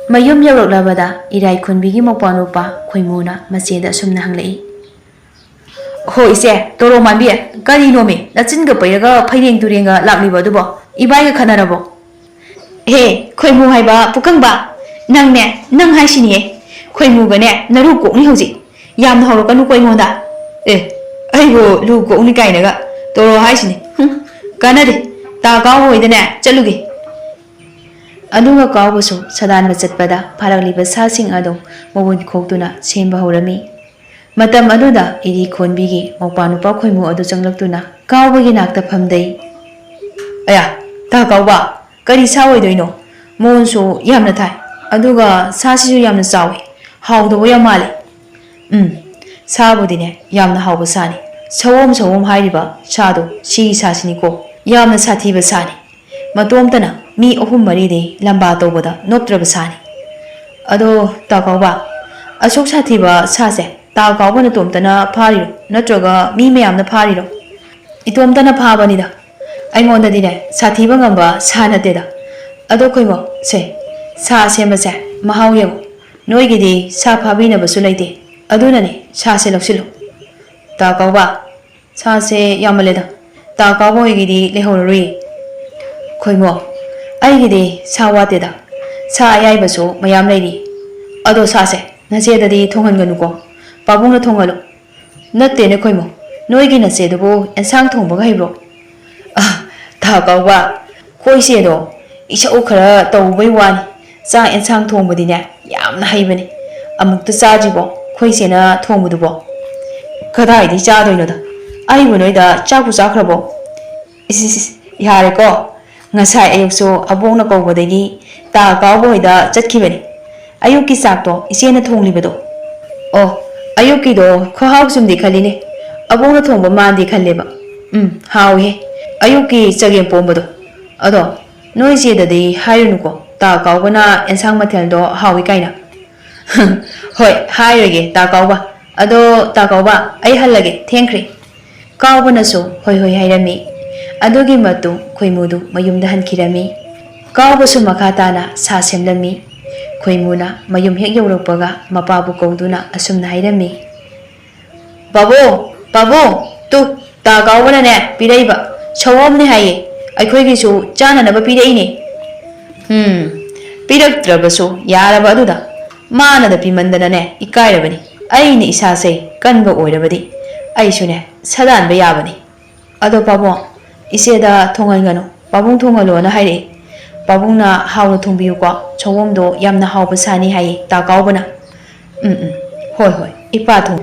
ꯃꯌꯨꯝ ꯌꯧꯔꯛꯂꯕꯗ ꯏꯔꯥꯏ ꯈꯨꯟꯕꯤꯒꯤ ꯃꯧꯄ꯭ꯋꯥꯅꯨꯄꯥ ꯈꯣꯏꯃꯨꯅ ꯃꯆꯦꯗ ꯑꯁꯨꯝꯅ ꯍꯪꯂꯛꯏ꯫ "ꯍꯣ ꯏꯆꯦ, ꯇꯣꯔꯣ ꯃꯥꯟꯕꯤ, ꯀꯔꯤꯅꯣꯃꯤ ꯅꯆꯤꯟꯒ ꯄꯩꯔꯒ ꯐꯩꯔꯦꯡ ꯇꯨꯔꯦꯡꯒ ꯂꯥꯛꯂꯤꯕ ꯑꯗꯨꯕꯣ? ꯏꯕꯥꯏꯒ ꯈꯠꯅꯔꯕꯣ?" "ꯍꯦ, ꯈꯣꯏꯃꯨ ꯍꯥꯏꯕ ꯄꯨꯀꯪꯕ, ꯅꯪꯅꯦ, ꯅꯪ ꯍꯥꯏꯁꯤꯅꯤꯌꯦ, ꯈꯣꯏꯃꯨꯒꯅꯦ ꯅꯔꯨ ꯀꯣꯛꯅꯤ ꯍꯧꯖꯤꯛ꯫ ꯌꯥꯝꯅ ꯍꯧꯔꯛꯀꯅꯨꯀꯣ ꯑꯩꯉꯣꯟꯗ꯫" "ꯑꯦ, ꯑꯩꯕꯨ ꯂꯨ ꯀꯣꯛꯅꯤ ꯀꯥꯏꯅꯒ꯫ ꯇꯣꯔꯣ ꯍꯥꯏꯁꯤꯅꯤ꯫ ꯍꯨꯝ, ꯀꯥꯟꯅꯗꯦ꯫ ꯇꯥ ꯀꯥꯎ ꯍꯣꯏꯗꯅꯦ ꯆꯠꯂꯨꯒꯦ꯫" ꯑꯗꯨꯒ ꯀꯥꯎꯕꯁꯨ ꯁꯗꯥꯟꯕ ꯆꯠꯄꯗ ꯐꯥꯔꯛꯂꯤꯕ ꯁꯥꯁꯤꯡ ꯑꯗꯨ ꯃꯋꯨꯟ ꯈꯣꯛꯇꯨꯅ ꯁꯦꯝꯕ ꯍꯧꯔꯝꯃꯤ꯫ ꯃꯇꯝ ꯑꯗꯨꯗ ꯏꯔꯤ ꯈꯣꯟꯕꯤꯒꯤ ꯃꯧꯄꯥ ꯅꯨꯄꯥ ꯈꯣꯏꯃꯨ ꯑꯗꯨ ꯆꯪꯂꯛꯇꯨꯅ ꯀꯥꯎꯕꯒꯤ ꯅꯥꯛꯇ ꯐꯝꯗꯩ꯫ "ꯑꯌꯥ, ꯇꯥ ꯀꯥꯎꯕ, ꯀꯔꯤ ꯁꯥ ꯑꯣꯏꯗꯣꯏꯅꯣ? ꯃꯑꯣꯟꯁꯨ ꯌꯥꯝꯅ ꯊꯥꯏ, ꯑꯗꯨꯒ ꯁꯥꯁꯤꯁꯨ ꯌꯥꯝꯅ ꯆꯥꯎꯏ, ꯍꯥꯎꯗꯧꯕ ꯌꯥꯝ ꯃꯥꯜꯂꯦ꯫" "ꯎꯝ, ꯁꯥꯕꯨꯗꯤꯅꯦ, ꯌꯥꯝꯅ ꯍꯥꯎꯕ ꯁꯥꯅꯤ꯫ ꯁꯑꯣꯝ ꯁꯑꯣꯝ ꯍꯥꯏꯔꯤꯕ ꯁꯥꯗꯣ ꯁꯤꯒꯤ ꯁꯥꯁꯤꯅꯤꯀꯣ꯫ ꯌꯥꯝꯅ ꯁꯥꯊꯤꯕ ꯁꯥꯅꯤ꯫ ꯃꯇꯣꯝꯇꯅ ꯃꯤ ꯑꯍꯨꯝ ꯃꯔꯤꯗꯤ ꯂꯝꯕꯥ ꯇꯧꯕꯗ ꯅꯣꯞꯇ꯭ꯔꯕ ꯁꯥꯅꯤ꯫" "ꯑꯗꯣ ꯇꯥ ꯀꯥꯎꯕ, ꯑꯁꯨꯛ ꯁꯥꯊꯤꯕ ꯁꯥꯁꯦ ꯇꯥ ꯀꯥꯎꯕ ꯅꯇꯣꯝꯇꯅ ꯐꯥꯔꯤꯔꯣ, ꯅꯠꯇ꯭ꯔꯒ ꯃꯤ ꯃꯌꯥꯝꯅ ꯐꯥꯔꯤꯔꯣ?" "ꯏꯇꯣꯝꯇꯅ ꯐꯥꯕꯅꯤꯗ꯫ ꯑꯩꯉꯣꯟꯗꯗꯤꯅꯦ ꯁꯥꯊꯤꯕ ꯉꯝꯕ ꯁꯥ ꯅꯠꯇꯦꯗ꯫ ꯑꯗꯣ ꯈꯣꯏꯃꯣ, ꯁꯦ, ꯁꯥ ꯁꯦꯝꯕꯁꯦ ꯃꯍꯥꯎ ꯌꯦꯡꯉꯣ꯫ ꯅꯣꯏꯒꯤꯗꯤ ꯁꯥ ꯐꯥꯕꯤꯅꯕꯁꯨ ꯂꯩꯇꯦ, ꯑꯗꯨꯅꯅꯦ ꯁꯥꯁꯦ ꯂꯧꯁꯤꯜꯂꯨ꯫" "ꯇꯥ ꯀꯥꯎꯕ, ꯁꯥꯁꯦ ꯌꯥꯝꯃꯜꯂꯦꯗ, ꯇꯥ ꯀꯥꯎꯕ ꯍꯣꯏꯒꯤꯗꯤ ꯂꯩꯍꯧꯔꯔꯣꯏꯌꯦ꯫" "ꯈꯣꯏꯃꯣ, ꯑꯩꯒꯤꯗꯤ ꯁꯥ ꯋꯥꯠꯇꯦꯗ, ꯁꯥ ꯑꯌꯥꯏꯕꯁꯨ ꯃꯌꯥꯝ ꯂꯩꯔꯤ꯫ ꯑꯗꯣ ꯁꯥꯁꯦ ꯅꯆꯦꯗꯗꯤ ꯊꯣꯡꯍꯟꯒꯅꯨꯀꯣ, ꯄꯥꯕꯨꯡꯅ ꯊꯣꯡꯍꯜꯂꯨ꯫" "ꯅꯠꯇꯦꯅꯦ ꯈꯣꯏꯃꯣ, ꯅꯣꯏꯒꯤ ꯅꯆꯦꯗꯨꯕꯨ ꯑꯦꯟꯁꯥꯡ ꯊꯣꯡꯕꯒ ꯍꯩꯕ꯭ꯔꯣ?" "ꯑ, ꯇꯥ ꯀꯥꯎꯕ, ꯈꯣꯏ ꯆꯦꯗꯣ ꯏꯁꯧ ꯈꯔ ꯇꯧꯕꯩ ꯋꯥꯅꯤ, ꯆꯥꯛ ꯑꯦꯟꯁꯥꯡ ꯊꯣꯡꯕꯗꯤꯅꯦ ꯌꯥꯝꯅ ꯍꯩꯕꯅꯤ꯫ ꯑꯃꯨꯛꯇ ꯆꯥꯗ꯭ꯔꯤꯕꯣ ꯈꯣꯏ ꯆꯦꯅ ꯊꯣꯡꯕꯗꯨꯕꯣ?" "ꯀꯗꯥꯏꯗꯩ ꯆꯥꯗꯣꯏꯅꯣꯗ, ꯑꯩꯕꯨ ꯅꯣꯏꯗ ꯆꯥꯛꯄꯨ ꯆꯥꯈ꯭ꯔꯕꯣ?" "ꯏꯁ, ꯏꯁ, ꯏꯁ, ꯌꯥꯔꯦꯀꯣ꯫ ꯉꯁꯥꯏ ꯑꯌꯨꯛꯁꯨ ꯑꯕꯣꯛꯅ ꯀꯧꯕꯗꯒꯤ ꯇꯥ ꯀꯥꯎꯕ ꯍꯣꯏꯗ ꯆꯠꯈꯤꯕꯅꯤ꯫ ꯑꯌꯨꯛꯀꯤ ꯆꯥꯛꯇꯣ ꯏꯆꯦꯅ ꯊꯣꯡꯂꯤꯕꯗꯣ꯫" "ꯑꯣ, ꯑꯌꯨꯛꯀꯤꯗꯣ ꯈꯨꯍꯥꯎ ꯆꯨꯝꯗꯤ ꯈꯜꯂꯤꯅꯦ꯫ ꯑꯕꯣꯛꯅ ꯊꯣꯡꯕ ꯃꯥꯟꯗꯤ ꯈꯜꯂꯦꯕ꯫ ꯎꯝ, ꯍꯥꯎꯏꯍꯦ, ꯑꯌꯨꯛꯀꯤ ꯆꯒꯦꯝ ꯄꯣꯝꯕꯗꯣ꯫ ꯑꯗꯣ ꯅꯣꯏ ꯆꯦꯗꯗꯤ ꯍꯥꯏꯔꯨꯅꯨꯀꯣ, ꯇꯥ ꯀꯥꯎꯕꯅ ꯑꯦꯟꯁꯥꯡ ꯃꯊꯦꯜꯗꯣ ꯍꯥꯎꯏ ꯀꯥꯏꯅ꯫" "ꯍꯣꯏ, ꯍꯥꯏꯔꯣꯏꯒꯦ ꯇꯥ ꯀꯥꯎꯕ꯫ ꯑꯗꯣ ꯇꯥ ꯀꯥꯎꯕ, ꯑꯩ ꯍꯜꯂꯒꯦ, ꯊꯦꯡꯈ꯭ꯔꯦ꯫" ꯀꯥꯎꯕꯅꯁꯨ ꯍꯣꯏ ꯍꯣꯏ ꯍꯥꯏꯔꯝꯃꯤ꯫ ꯑꯗꯨꯒꯤ ꯃꯇꯨꯡ ꯈꯣꯏꯃꯨꯗꯨ ꯃꯌꯨꯝꯗ ꯍꯟꯈꯤꯔꯝꯃꯤ꯫ ꯀꯥꯎꯕꯁꯨ ꯃꯈꯥ ꯇꯥꯅ ꯁꯥ ꯁꯦꯝꯂꯝꯃꯤ꯫ ꯈꯣꯏꯃꯨꯅ ꯃꯌꯨꯝ ꯍꯦꯛ ꯌꯧꯔꯛꯄꯒ ꯃꯄꯥꯕꯨ ꯀꯧꯗꯨꯅ ꯑꯁꯨꯝꯅ ꯍꯥꯏꯔꯝꯃꯤ, "ꯄꯥꯕꯨꯡ, ꯄꯥꯕꯨꯡ, ꯇꯨ, ꯇꯥ ꯀꯥꯎꯕꯅꯅꯦ ꯄꯤꯔꯛꯏꯕ ꯁꯑꯣꯝꯅꯦ ꯍꯥꯏꯌꯦ, ꯑꯩꯈꯣꯏꯒꯤꯁꯨ ꯆꯥꯅꯅꯕ ꯄꯤꯔꯛꯏꯅꯦ꯫" "ꯎꯝ, ꯄꯤꯔꯛꯇ꯭ꯔꯕꯁꯨ ꯌꯥꯔꯕ ꯑꯗꯨꯗ ꯃꯥꯅꯗ ꯄꯤꯃꯟꯗꯅꯅꯦ ꯏꯀꯥꯏꯔꯕꯅꯤ꯫ ꯑꯩꯅ ꯏꯁꯥꯁꯦ ꯀꯟꯕ ꯑꯣꯏꯔꯕꯗꯤ ꯑꯩꯁꯨꯅꯦ ꯁꯗꯥꯟꯕ ꯌꯥꯕꯅꯤ꯫ ꯑꯗꯣ ꯄꯥꯕꯨꯡ, ꯏꯆꯦꯗ ꯊꯣꯡꯍꯟꯒꯅꯨ, ꯄꯥꯕꯨꯡ ꯊꯣꯡꯍꯜꯂꯣꯅ ꯍꯥꯏꯔꯛꯑꯦ꯫ "ꯄꯥꯕꯨꯡꯅ ꯍꯥꯎꯅ ꯊꯣꯡꯕꯤꯌꯨꯀꯣ, ꯁꯑꯣꯝꯗꯣ ꯌꯥꯝꯅ ꯍꯥꯎꯕ ꯁꯥꯅꯤ ꯍꯥꯏꯌꯦ ꯇꯥ ꯀꯥꯎꯕꯅ꯫" "ꯎꯝ, ꯎꯝ, ꯍꯣꯏ, ꯍꯣꯏ, ꯏꯄꯥ ꯊꯣꯡ꯫"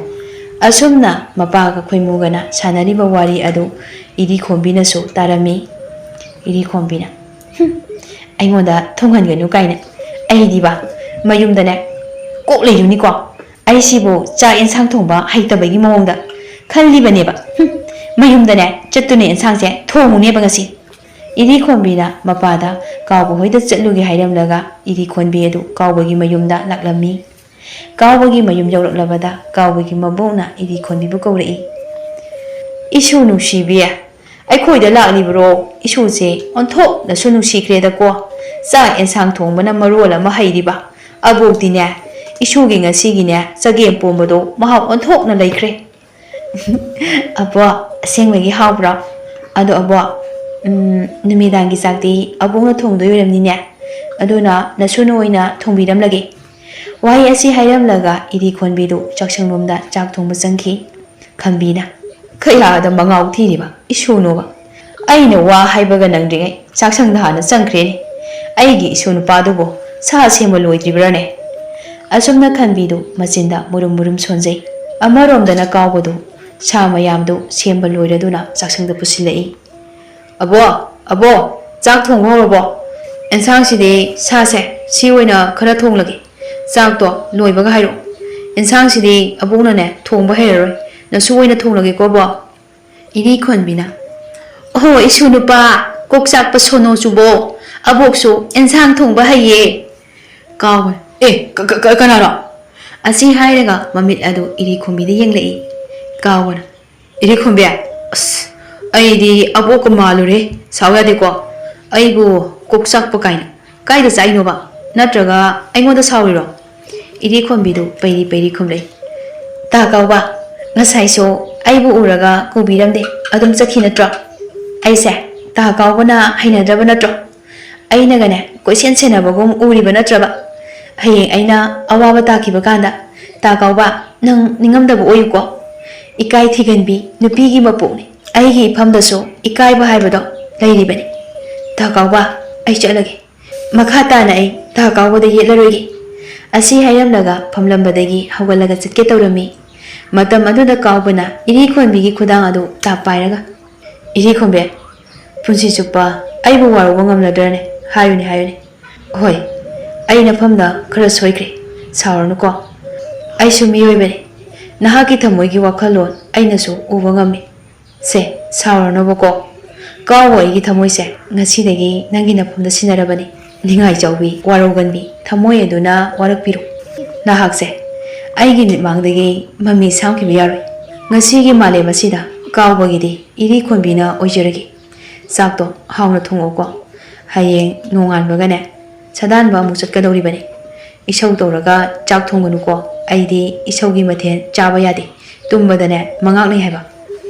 ꯑꯁꯨꯝꯅ ꯃꯄꯥꯒ ꯈꯣꯏꯃꯨꯒꯅ ꯁꯥꯟꯅꯔꯤꯕ ꯋꯥꯔꯤ ꯑꯗꯨ ꯏꯔꯤꯈꯣꯝꯕꯤꯅꯁꯨ ꯇꯥꯔꯝꯃꯤ꯫ ꯏꯔꯤꯈꯣꯝꯕꯤꯅ, "ꯍꯨꯝ, ꯑꯩꯉꯣꯟꯗ ꯊꯣꯡꯍꯟꯒꯅꯨ ꯀꯥꯏꯅ꯫ ꯑꯩꯗꯤꯕ ꯃꯌꯨꯝꯗꯅꯦ ꯀꯣꯛ ꯂꯩꯔꯨꯅꯤꯀꯣ꯫ ꯑꯩꯁꯤꯕꯨ ꯆꯥꯛ ꯌꯦꯟꯁꯥꯡ ꯊꯣꯡꯕ ꯍꯩꯇꯕꯒꯤ ꯃꯑꯣꯡꯗ ꯈꯜꯂꯤꯕꯅꯦꯕ꯫ ꯍꯨꯝ, ꯃꯌꯨꯝꯗꯅꯦ ꯆꯠꯇꯨꯅ ꯌꯦꯟꯁꯥꯡꯁꯦ ꯊꯣꯡꯉꯨꯅꯦꯕ ꯉꯁꯤ꯫" ꯏꯔꯤꯈꯣꯝꯕꯤꯅ ꯃꯄꯥꯗ ꯀꯥꯎꯕ ꯍꯣꯏꯗ ꯆꯠꯂꯨꯒꯦ ꯍꯥꯏꯔꯝꯂꯒ ꯏꯔꯤꯈꯣꯟꯕꯤ ꯑꯗꯨ ꯀꯥꯎꯕꯒꯤ ꯃꯌꯨꯝꯗ ꯂꯥꯛꯂꯝꯃꯤ꯫ ꯀꯥꯎꯕꯒꯤ ꯃꯌꯨꯝ ꯌꯧꯔꯛꯂꯕꯗ ꯀꯥꯎꯕꯒꯤ ꯃꯕꯣꯛꯅ ꯏꯔꯤꯈꯣꯟꯕꯤꯕꯨ ꯀꯧꯔꯛꯏ꯫ "ꯏꯁꯨ ꯅꯨꯡꯁꯤꯕꯤ, ꯑꯩꯈꯣꯏꯗ ꯂꯥꯛꯂꯤꯕ꯭ꯔꯣ? ꯏꯁꯨꯁꯦ ꯑꯣꯟꯊꯣꯛꯅꯁꯨ ꯅꯨꯡꯁꯤꯈ꯭ꯔꯦꯗꯀꯣ꯫ ꯆꯥꯛ ꯑꯦꯟꯁꯥꯡ ꯊꯣꯡꯕꯅ ꯃꯔꯣꯜ ꯑꯃ ꯍꯩꯔꯤꯕ꯫ ꯑꯕꯣꯛꯇꯤꯅꯦ, ꯏꯁꯨꯒꯤ ꯉꯁꯤꯒꯤꯅꯦ ꯆꯒꯦꯝ ꯄꯣꯝꯕꯗꯣ ꯃꯍꯥꯎ ꯑꯣꯟꯊꯣꯛꯅ ꯂꯩꯈ꯭ꯔꯦ꯫" "ꯑꯕꯣ, ꯑꯁꯦꯡꯕꯒꯤ ꯍꯥꯎꯕ꯭ꯔꯣ? ꯑꯗꯣ ꯑꯕꯣ, ꯎꯝ, ꯅꯨꯃꯤꯗꯥꯡꯒꯤ ꯆꯥꯛꯇꯤ ꯑꯕꯣꯛꯅ ꯊꯣꯡꯗꯣꯏ ꯑꯣꯏꯔꯝꯅꯤꯅꯦ꯫ ꯑꯗꯨꯅ ꯅꯁꯨꯅ ꯑꯣꯏꯅ ꯊꯣꯡꯕꯤꯔꯝꯂꯒꯦ꯫" ꯋꯥꯍꯩ ꯑꯁꯤ ꯍꯥꯏꯔꯝꯂꯒ ꯏꯔꯤꯈꯣꯟꯕꯤꯗꯨ ꯆꯥꯛꯁꯪꯂꯣꯝꯗ ꯆꯥꯛ ꯊꯣꯡꯕ ꯆꯪꯈꯤ꯫ ꯈꯝꯕꯤꯅ, "ꯀꯌꯥꯗ ꯃꯉꯥꯎ ꯊꯤꯔꯤꯕ ꯏꯁꯨꯅꯣꯕ? ꯑꯩꯅ ꯋꯥ ꯍꯥꯏꯕꯒ ꯅꯪꯗ꯭ꯔꯤꯉꯩ ꯆꯥꯛꯁꯪꯗ ꯍꯥꯟꯅ ꯆꯪꯈ꯭ꯔꯦꯅꯦ꯫ ꯑꯩꯒꯤ ꯏꯁꯨ ꯅꯨꯄꯥꯗꯨꯕꯨ ꯁꯥ ꯁꯦꯝꯕ ꯂꯣꯏꯗ꯭ꯔꯤꯕ꯭ꯔꯥꯅꯦ?" ꯑꯁꯨꯝꯅ ꯈꯟꯕꯤꯗꯨ ꯃꯆꯤꯟꯗ ꯃꯨꯔꯨꯝ ꯃꯨꯔꯨꯝ ꯁꯣꯟꯖꯩ꯫ ꯑꯃꯔꯣꯝꯗꯅ ꯀꯥꯎꯕꯗꯨ ꯁꯥ ꯃꯌꯥꯝꯗꯨ ꯁꯦꯝꯕ ꯂꯣꯏꯔꯗꯨꯅ ꯆꯥꯛꯁꯪꯗ ꯄꯨꯁꯤꯜꯂꯛꯏ꯫ "ꯑꯕꯣ, ꯑꯕꯣ, ꯆꯥꯛ ꯊꯣꯡꯕ ꯍꯧꯔꯕꯣ? ꯑꯦꯟꯁꯥꯡꯁꯤꯗꯤ ꯁꯥꯁꯦ ꯁꯤ ꯑꯣꯏꯅ ꯈꯔ ꯊꯣꯡꯂꯒꯦ꯫ ꯆꯥꯛꯇꯣ ꯂꯣꯏꯕꯒ ꯍꯥꯏꯔꯛꯑꯣ꯫ ꯑꯦꯟꯁꯥꯡꯁꯤꯗꯤ ꯑꯕꯣꯛꯅꯅꯦ ꯊꯣꯡꯕ ꯍꯩꯔꯔꯣꯏ꯫ ꯅꯁꯨ ꯑꯣꯏꯅ ꯊꯣꯡꯂꯒꯦꯀꯣ, ꯑꯕꯣ?" ꯏꯔꯤꯈꯣꯟꯕꯤꯅ, "ꯑꯣꯍꯣ, ꯏꯁꯨ ꯅꯨꯄꯥ, ꯀꯣꯛ ꯆꯥꯛꯄ ꯁꯣꯅꯣ ꯆꯨꯕꯣ, ꯑꯕꯣꯛꯁꯨ ꯑꯦꯟꯁꯥꯡ ꯊꯣꯡꯕ ꯍꯩꯌꯦ꯫" ꯀꯥꯎꯕꯅ, "ꯑꯦ, ꯀ-, ꯀ-, ꯀ-, ꯀꯅꯥꯅꯣ?" ꯑꯁꯤ ꯍꯥꯏꯔꯒ ꯃꯃꯤꯠ ꯑꯗꯨ ꯏꯔꯤꯈꯣꯝꯕꯤꯗ ꯌꯦꯡꯂꯛꯏ꯫ ꯀꯥꯎꯕꯅ, "ꯏꯔꯤꯈꯣꯝꯕꯤ, ꯑꯁ, ꯑꯩꯗꯤ ꯑꯕꯣꯛꯀ ꯃꯥꯜꯂꯨꯔꯦ꯫ ꯁꯥꯎ ꯌꯥꯗꯦꯀꯣ꯫ ꯑꯩꯕꯨ ꯀꯣꯛ ꯆꯥꯛꯄ ꯀꯥꯏꯅ꯫ ꯀꯥꯏꯗ ꯆꯥꯛꯏꯅꯣꯕ? ꯅꯠꯇ꯭ꯔꯒ ꯑꯩꯉꯣꯟꯗ ꯁꯥꯎꯔꯤꯔꯣ?" ꯏꯔꯤꯈꯣꯝꯕꯤꯗꯨ ꯄꯩꯔꯤ ꯄꯩꯔꯤ ꯈꯨꯝꯂꯛꯏ꯫ "ꯇꯥ ꯀꯥꯎꯕ, ꯉꯁꯥꯏꯁꯨ ꯑꯩꯕꯨ ꯎꯔꯒ ꯀꯧꯕꯤꯔꯝꯗꯦ, ꯑꯗꯨꯝ ꯆꯠꯈꯤ ꯅꯠꯇ꯭ꯔꯣ? ꯑꯩꯁꯦ ꯇꯥ ꯀꯥꯎꯕꯅ ꯍꯩꯅꯗ꯭ꯔꯕ ꯅꯠꯇ꯭ꯔꯣ? ꯑꯩꯅꯒꯅꯦ ꯀꯣꯏꯁꯦꯟ ꯁꯦꯟꯅꯕꯒꯨꯝ ꯎꯔꯤꯕ ꯅꯠꯇ꯭ꯔꯕ? ꯍꯌꯦꯡ ꯑꯩꯅ ꯑꯋꯥꯕ ꯇꯥꯈꯤꯕ ꯀꯥꯟꯗ, ꯇꯥ ꯀꯥꯎꯕ, ꯅꯪ ꯅꯤꯡꯉꯝꯗꯕ ꯑꯣꯏꯌꯨꯀꯣ꯫ ꯏꯀꯥꯏ ꯊꯤꯒꯟꯕꯤ ꯅꯨꯄꯤꯒꯤ ꯃꯄꯣꯛꯅꯤ꯫ ꯑꯩꯒꯤ ꯏꯐꯝꯗꯁꯨ ꯏꯀꯥꯏꯕ ꯍꯥꯏꯕꯗꯣ ꯂꯩꯔꯤꯕꯅꯤ꯫ ꯇꯥ ꯀꯥꯎꯕ, ꯑꯩ ꯆꯠꯂꯒꯦ꯫ ꯃꯈꯥ ꯇꯥꯅ ꯑꯩ ꯇꯥ ꯀꯥꯎꯕꯗ ꯌꯦꯠꯂꯔꯣꯏꯒꯦ꯫ ꯑꯁꯤ ꯍꯥꯏꯔꯝꯂꯒ ꯐꯝꯂꯝꯕꯗꯒꯤ ꯍꯧꯒꯠꯂꯒ ꯆꯠꯀꯦ ꯇꯧꯔꯝꯃꯤ꯫ ꯃꯇꯝ ꯑꯗꯨꯗ ꯀꯥꯎꯕꯅ ꯏꯔꯤꯈꯣꯟꯕꯤꯒꯤ ꯈꯨꯗꯥꯡ ꯑꯗꯨ ꯇꯥꯞ ꯄꯥꯏꯔꯒ, "ꯏꯔꯤꯈꯣꯝꯕꯤ, ꯄꯨꯟꯁꯤ ꯆꯨꯞꯄ ꯑꯩꯕꯨ ꯋꯥꯔꯧꯕ ꯉꯝꯂꯗ꯭ꯔꯅꯦ? ꯍꯥꯏꯌꯨꯅꯦ, ꯍꯥꯏꯌꯨꯅꯦ꯫" "ꯍꯣꯏ, ꯑꯩ ꯅꯐꯝꯗ ꯈꯔ ꯁꯣꯏꯈ꯭ꯔꯦ꯫ ꯁꯥꯎꯔꯅꯨꯀꯣ꯫ ꯑꯩꯁꯨ ꯃꯤꯑꯣꯏꯕꯅꯤ꯫ ꯅꯍꯥꯛꯀꯤ ꯊꯃꯣꯏꯒꯤ ꯋꯥꯈꯜꯂꯣꯟ ꯑꯩꯅꯁꯨ ꯎꯕ ꯉꯝꯃꯤ꯫ ꯁꯦ, ꯁꯥꯎꯔꯅꯨꯕꯀꯣ꯫ ꯀꯥꯎꯕ ꯑꯩꯒꯤ ꯊꯃꯣꯏꯁꯦ ꯉꯁꯤꯗꯒꯤ ꯅꯪꯒꯤ ꯅꯐꯝꯗ ꯁꯤꯟꯅꯔꯕꯅꯤ꯫ ꯅꯤꯡꯉꯥꯏ ꯆꯥꯎꯕꯤ, ꯋꯥꯔꯧꯒꯟꯕꯤ ꯊꯃꯣꯏ ꯑꯗꯨꯅ ꯋꯥꯔꯛꯄꯤꯔꯣ꯫ ꯅꯍꯥꯛꯁꯦ ꯑꯩꯒꯤ ꯃꯤꯠꯃꯥꯡꯗꯒꯤ ꯃꯃꯤ ꯁꯥꯝꯈꯤꯕ ꯌꯥꯔꯣꯏ꯫ ꯉꯁꯤꯒꯤ ꯃꯥꯂꯦꯝ ꯑꯁꯤꯗ ꯀꯥꯎꯕꯒꯤꯗꯤ ꯏꯔꯤꯈꯣꯟꯕꯤꯅ ꯑꯣꯏꯖꯔꯒꯦ꯫ ꯆꯥꯛꯇꯣ ꯍꯥꯎꯅ ꯊꯣꯡꯉꯨꯀꯣ꯫ ꯍꯌꯦꯡ ꯅꯣꯡꯉꯥꯟꯕꯒꯅꯦ, ꯁꯥꯗꯥꯟꯕ ꯑꯃꯨꯛ ꯆꯠꯀꯗꯧꯔꯤꯕꯅꯤ꯫ ꯏꯁꯧ ꯇꯧꯔꯒ ꯆꯥꯛ ꯊꯣꯡꯒꯅꯨꯀꯣ꯫ ꯑꯩꯗꯤ ꯏꯁꯧꯒꯤ ꯃꯊꯦꯜ ꯆꯥꯕ ꯌꯥꯗꯦ꯫ ꯇꯨꯝꯕꯗꯅꯦ ꯃꯉꯥꯛꯅꯩ ꯍꯥꯏꯕ꯫"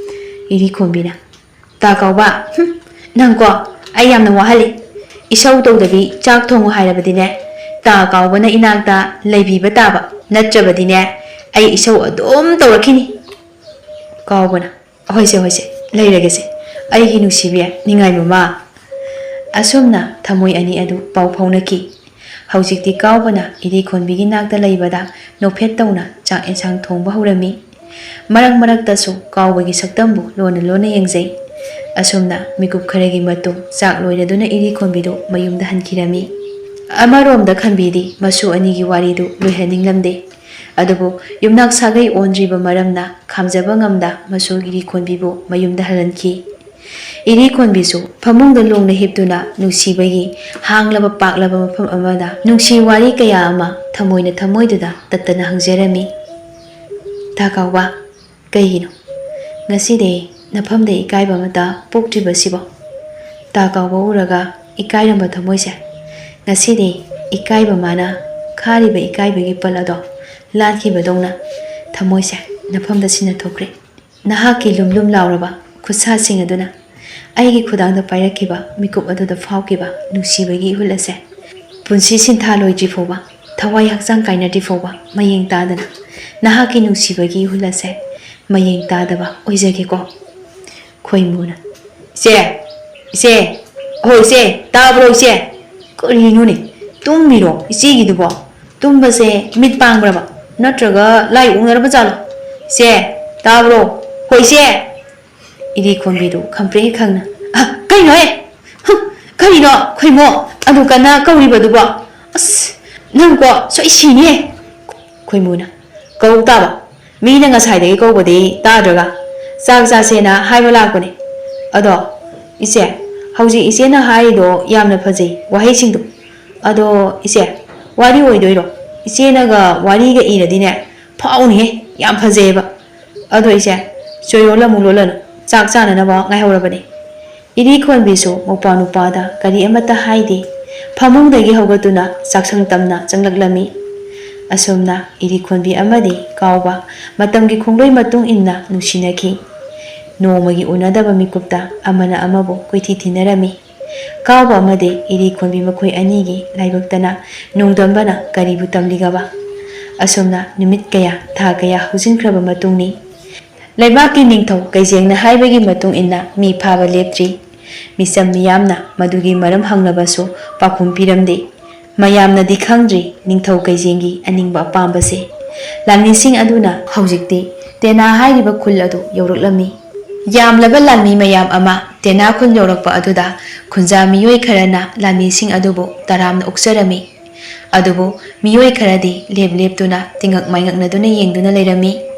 ꯏꯔꯤꯈꯣꯝꯕꯤꯅ, "ꯇꯥ ꯀꯥꯎꯕ, ꯍꯨꯝ, ꯅꯪꯀꯣ ꯑꯩ ꯌꯥꯝꯅ ꯋꯥꯍꯜꯂꯤ꯫ ꯏꯁꯧ ꯇꯧꯗꯕꯤ ꯆꯥꯛ ꯊꯣꯡꯉꯨ ꯍꯥꯏꯔꯕꯗꯤꯅꯦ, ꯇꯥ ꯀꯥꯎꯕꯅ ꯏꯅꯥꯛꯇ ꯂꯩꯕꯤꯕ ꯇꯥꯕ, ꯅꯠꯇ꯭ꯔꯕꯗꯤꯅꯦ ꯑꯩ ꯏꯁꯧ ꯑꯗꯨꯝ ꯇꯧꯔꯛꯈꯤꯅꯤ꯫" ꯀꯥꯎꯕꯅ, "ꯍꯣꯏꯁꯦ, ꯍꯣꯏꯁꯦ, ꯂꯩꯔꯒꯦꯁꯦ, ꯑꯩꯒꯤ ꯅꯨꯡꯁꯤꯕꯤ ꯅꯤꯡꯉꯥꯏ ꯃꯃꯥ꯫" ꯑꯁꯨꯝꯅ ꯊꯃꯣꯏ ꯑꯅꯤ ꯑꯗꯨ ꯄꯥꯎ ꯐꯥꯎꯅꯈꯤ꯫ ꯍꯧꯖꯤꯛꯇꯤ ꯀꯥꯎꯕꯅ ꯏꯔꯤꯈꯣꯟꯕꯤꯒꯤ ꯅꯥꯛꯇ ꯂꯩꯕꯗ ꯅꯣꯛꯐꯦꯠ ꯇꯧꯅ ꯆꯥꯛ ꯏꯟꯁꯥꯡ ꯊꯣꯡꯕ ꯍꯧꯔꯝꯃꯤ꯫ ꯃꯔꯛ ꯃꯔꯛꯇꯁꯨ ꯀꯥꯎꯕꯒꯤ ꯁꯛꯇꯝꯕꯨ ꯂꯣꯟꯅ ꯂꯣꯟꯅ ꯌꯦꯡꯖꯩ꯫ ꯑꯁꯨꯝꯅ ꯃꯤꯀꯨꯞ ꯈꯔꯒꯤ ꯃꯇꯨꯡ ꯆꯥꯛ ꯂꯣꯏꯔꯗꯨꯅ ꯏꯔꯤꯈꯣꯟꯕꯤꯗꯨ ꯃꯌꯨꯝꯗ ꯍꯟꯈꯤꯔꯝꯃꯤ꯫ ꯑꯃꯔꯣꯝꯗ ꯈꯟꯕꯤꯗꯤ ꯃꯁꯨ ꯑꯅꯤꯒꯤ ꯋꯥꯔꯤꯗꯨ ꯂꯣꯏꯍꯟꯅꯤꯡꯂꯝꯗꯦ꯫ ꯑꯗꯨꯕꯨ ꯌꯨꯝꯅꯥꯛ ꯁꯥꯒꯩ ꯑꯣꯟꯗ꯭ꯔꯤꯕ ꯃꯔꯝꯅ ꯈꯥꯝꯖꯕ ꯉꯝꯗ ꯃꯁꯨ ꯏꯔꯤꯈꯣꯟꯕꯤꯕꯨ ꯃꯌꯨꯝꯗ ꯍꯜꯍꯟꯈꯤ꯫ ꯏꯔꯤꯈꯣꯟꯕꯤꯁꯨ ꯐꯃꯨꯡꯗ ꯂꯣꯡꯅ ꯍꯤꯞꯇꯨꯅ ꯅꯨꯡꯁꯤꯕꯒꯤ ꯍꯥꯡꯂꯕ ꯄꯥꯛꯂꯕ ꯃꯐꯝ ꯑꯃꯗ ꯅꯨꯡꯁꯤ ꯋꯥꯔꯤ ꯀꯌꯥ ꯑꯃ ꯊꯃꯣꯏꯅ ꯊꯃꯣꯏꯗꯨꯗ ꯇꯠꯇꯅ ꯍꯪꯖꯔꯝꯃꯤ꯫ "ꯇꯥ ꯀꯥꯎꯕ, ꯀꯩꯒꯤꯅꯣ ꯉꯁꯤꯗꯤ ꯅꯐꯝꯗ ꯏꯀꯥꯏꯕ ꯑꯃꯇ ꯄꯣꯛꯇ꯭ꯔꯤꯕꯁꯤꯕꯣ?" ꯇꯥ ꯀꯥꯎꯕ ꯎꯔꯒ ꯏꯀꯥꯏꯔꯝꯕ ꯊꯃꯣꯏꯁꯦ ꯉꯁꯤꯗꯤ ꯏꯀꯥꯏꯕ ꯃꯥꯅ ꯈꯥꯔꯤꯕ ꯏꯀꯥꯏꯕꯒꯤ ꯄꯜ ꯑꯗꯣ ꯂꯥꯟꯈꯤꯕꯗꯧꯅ ꯊꯃꯣꯏꯁꯦ ꯅꯐꯝꯗ ꯁꯤꯟꯅ ꯊꯣꯛꯈ꯭ꯔꯦ꯫ ꯅꯍꯥꯛꯀꯤ ꯂꯨꯝ ꯂꯨꯝ ꯂꯥꯎꯔꯕ ꯈꯨꯠꯁꯥꯁꯤꯡ ꯑꯗꯨꯅ ꯑꯩꯒꯤ ꯈꯨꯗꯥꯡꯗ ꯄꯥꯏꯔꯛꯈꯤꯕ ꯃꯤꯀꯨꯞ ꯑꯗꯨꯗ ꯐꯥꯎꯈꯤꯕ ꯅꯨꯡꯁꯤꯕꯒꯤ ꯏꯍꯨꯜ ꯑꯁꯦ ꯄꯨꯟꯁꯤ ꯁꯤꯟꯊꯥ ꯂꯣꯏꯗ꯭ꯔꯤ ꯐꯥꯎꯕ, ꯊꯋꯥꯏ ꯍꯛꯆꯥꯡ ꯀꯥꯏꯅꯗ꯭ꯔꯤ ꯐꯥꯎꯕ ꯃꯌꯦꯡ ꯇꯥꯗꯅ ꯅꯍꯥꯛꯀꯤ ꯅꯨꯡꯁꯤꯕꯒꯤ ꯏꯍꯨꯜ ꯑꯁꯦ ꯃꯌꯦꯡ ꯇꯥꯗꯕ ꯑꯣꯏꯖꯒꯦꯀꯣ꯫ ꯈꯣꯏꯃꯨꯅ, "ꯏꯆꯦ, ꯏꯆꯦ, ꯍꯣꯏ ꯏꯆꯦ, ꯇꯥꯕ꯭ꯔꯣ ꯏꯆꯦ? ꯀꯔꯤꯅꯣꯅꯦ, ꯇꯨꯝꯃꯤꯔꯣ ꯏꯆꯦꯒꯤꯗꯨꯕꯣ? ꯇꯨꯝꯕꯁꯦ ꯃꯤꯠ ꯄꯥꯡꯕ꯭ꯔꯕ? ꯅꯠꯇ꯭ꯔꯒ ꯂꯥꯏ ꯑꯣꯛꯅꯔꯕ ꯖꯥꯠꯂꯣ? ꯏꯆꯦ, ꯇꯥꯕ꯭ꯔꯣ? ꯍꯣꯏ ꯏꯆꯦ꯫ ꯏꯔꯤ ꯈꯣꯟꯕꯤꯗꯨ ꯈꯪꯄ꯭ꯔꯦꯛ ꯈꯪꯅ, "ꯑ, ꯀꯩꯅꯣꯍꯦ? ꯍꯨꯝ, ꯀꯔꯤꯅꯣ ꯈꯣꯏꯃꯣ ꯑꯗꯨ ꯀꯟꯅ ꯀꯧꯔꯤꯕꯗꯨꯕꯣ? ꯑꯁ, ꯅꯪꯀꯣ ꯁꯣꯏ ꯁꯤꯅꯤꯍꯦ!" ꯈꯣꯏꯃꯨꯅ, "ꯀꯧ ꯇꯥꯕ, ꯃꯤꯅ ꯉꯁꯥꯏꯗꯒꯤ ꯀꯧꯕꯗꯤ ꯇꯥꯗ꯭ꯔꯒ ꯆꯥꯛ ꯆꯥꯁꯦꯅ ꯍꯥꯏꯕ ꯂꯥꯛꯄꯅꯦ꯫ ꯑꯗꯣ ꯏꯆꯦ, ꯍꯧꯖꯤꯛ ꯏꯆꯦꯅ ꯍꯥꯏꯔꯤꯗꯣ ꯌꯥꯝꯅ ꯐꯖꯩ ꯋꯥꯍꯩꯁꯤꯡꯗꯣ꯫ ꯑꯗꯣ ꯏꯆꯦ, ꯋꯥꯔꯤ ꯑꯣꯏꯗꯣꯏꯔꯣ? ꯏꯆꯦꯅꯒ ꯋꯥꯔꯤꯒ ꯏꯔꯗꯤꯅꯦ ꯐꯥꯎꯅꯤꯍꯦ, ꯌꯥꯝ ꯐꯖꯩꯌꯦꯕ꯫ ꯑꯗꯣ ꯏꯆꯦ, ꯆꯣꯏꯔꯣꯜ ꯑꯃꯨꯛ ꯂꯣꯜꯂꯅꯨ, ꯆꯥꯛ ꯆꯥꯅꯅꯕ ꯉꯥꯏꯍꯧꯔꯕꯅꯦ꯫" ꯏꯔꯤ ꯈꯣꯟꯕꯤꯁꯨ ꯃꯧꯄ꯭ꯋꯥ ꯅꯨꯄꯥꯗ ꯀꯔꯤ ꯑꯃꯠꯇ ꯍꯥꯏꯗꯦ꯫ ꯐꯃꯨꯡꯗꯒꯤ ꯍꯧꯒꯠꯇꯨꯅ ꯆꯥꯛꯁꯪ ꯇꯝꯅ ꯆꯪꯂꯛꯂꯝꯃꯤ꯫ ꯑꯁꯨꯝꯅ ꯏꯔꯤ ꯈꯣꯟꯕꯤ ꯑꯃꯗꯤ ꯀꯥꯎꯕ ꯃꯇꯝꯒꯤ ꯈꯣꯡꯂꯣꯏ ꯃꯇꯨꯡ ꯏꯟꯅ ꯅꯨꯡꯁꯤꯅꯈꯤ꯫ ꯅꯣꯡꯃꯒꯤ ꯎꯅꯗꯕ ꯃꯤꯀꯨꯞꯇ ꯑꯃꯅ ꯑꯃꯕꯨ ꯀꯣꯏꯊꯤ ꯊꯤꯅꯔꯝꯃꯤ꯫ ꯀꯥꯎꯕ ꯑꯃꯗꯤ ꯏꯔꯤ ꯈꯣꯟꯕꯤ ꯃꯈꯣꯏ ꯑꯅꯤꯒꯤ ꯂꯥꯏꯕꯛꯇꯅ ꯅꯣꯡꯗꯝꯕꯅ ꯀꯔꯤꯕꯨ ꯇꯝꯂꯤꯒꯕ? ꯑꯁꯨꯝꯅ ꯅꯨꯃꯤꯠ ꯀꯌꯥ, ꯊꯥ ꯀꯌꯥ ꯍꯧꯖꯤꯟꯈ꯭ꯔꯕ ꯃꯇꯨꯡꯅꯤ꯫ ꯂꯩꯕꯥꯛꯀꯤ ꯅꯤꯡꯊꯧ ꯀꯩꯖꯦꯡꯅ ꯍꯥꯏꯕꯒꯤ ꯃꯇꯨꯡ ꯏꯟꯅ ꯃꯤ ꯐꯥꯕ ꯂꯦꯞꯇ꯭ꯔꯤ꯫ ꯃꯤꯆꯝ ꯃꯤꯌꯥꯝꯅ ꯃꯗꯨꯒꯤ ꯃꯔꯝ ꯍꯪꯂꯕꯁꯨ ꯄꯥꯎꯈꯨꯝ ꯄꯤꯔꯝꯗꯦ꯫ ꯃꯌꯥꯝꯅꯗꯤ ꯈꯪꯗ꯭ꯔꯤ ꯅꯤꯡꯊꯧ ꯀꯩꯖꯦꯡꯒꯤ ꯑꯅꯤꯡꯕ ꯑꯄꯥꯝꯕꯁꯦ꯫ ꯂꯥꯟꯃꯤꯁꯤꯡ ꯑꯗꯨꯅ ꯍꯧꯖꯤꯛꯇꯤ ꯇꯦꯅꯥ ꯍꯥꯏꯔꯤꯕ ꯈꯨꯜ ꯑꯗꯨ ꯌꯧꯔꯛꯂꯝꯃꯤ꯫ ꯌꯥꯝꯂꯕ ꯂꯥꯟꯃꯤ ꯃꯌꯥꯝ ꯑꯃ ꯇꯦꯅꯥ ꯈꯨꯜ ꯌꯧꯔꯛꯄ ꯑꯗꯨꯗ ꯈꯨꯟꯖꯥ ꯃꯤꯑꯣꯏ ꯈꯔꯅ ꯂꯥꯟꯃꯤꯁꯤꯡ ꯑꯗꯨꯕꯨ ꯇꯔꯥꯝꯅ ꯑꯣꯛꯆꯔꯝꯃꯤ꯫ ꯑꯗꯨꯕꯨ ꯃꯤꯑꯣꯏ ꯈꯔꯗꯤ ꯂꯦꯞ ꯂꯦꯞꯇꯨꯅ ꯇꯤꯉꯛ ꯃꯥꯏꯉꯛꯅꯗꯨꯅ ꯌꯦꯡꯗꯨꯅ ꯂꯩꯔꯝꯃꯤ꯫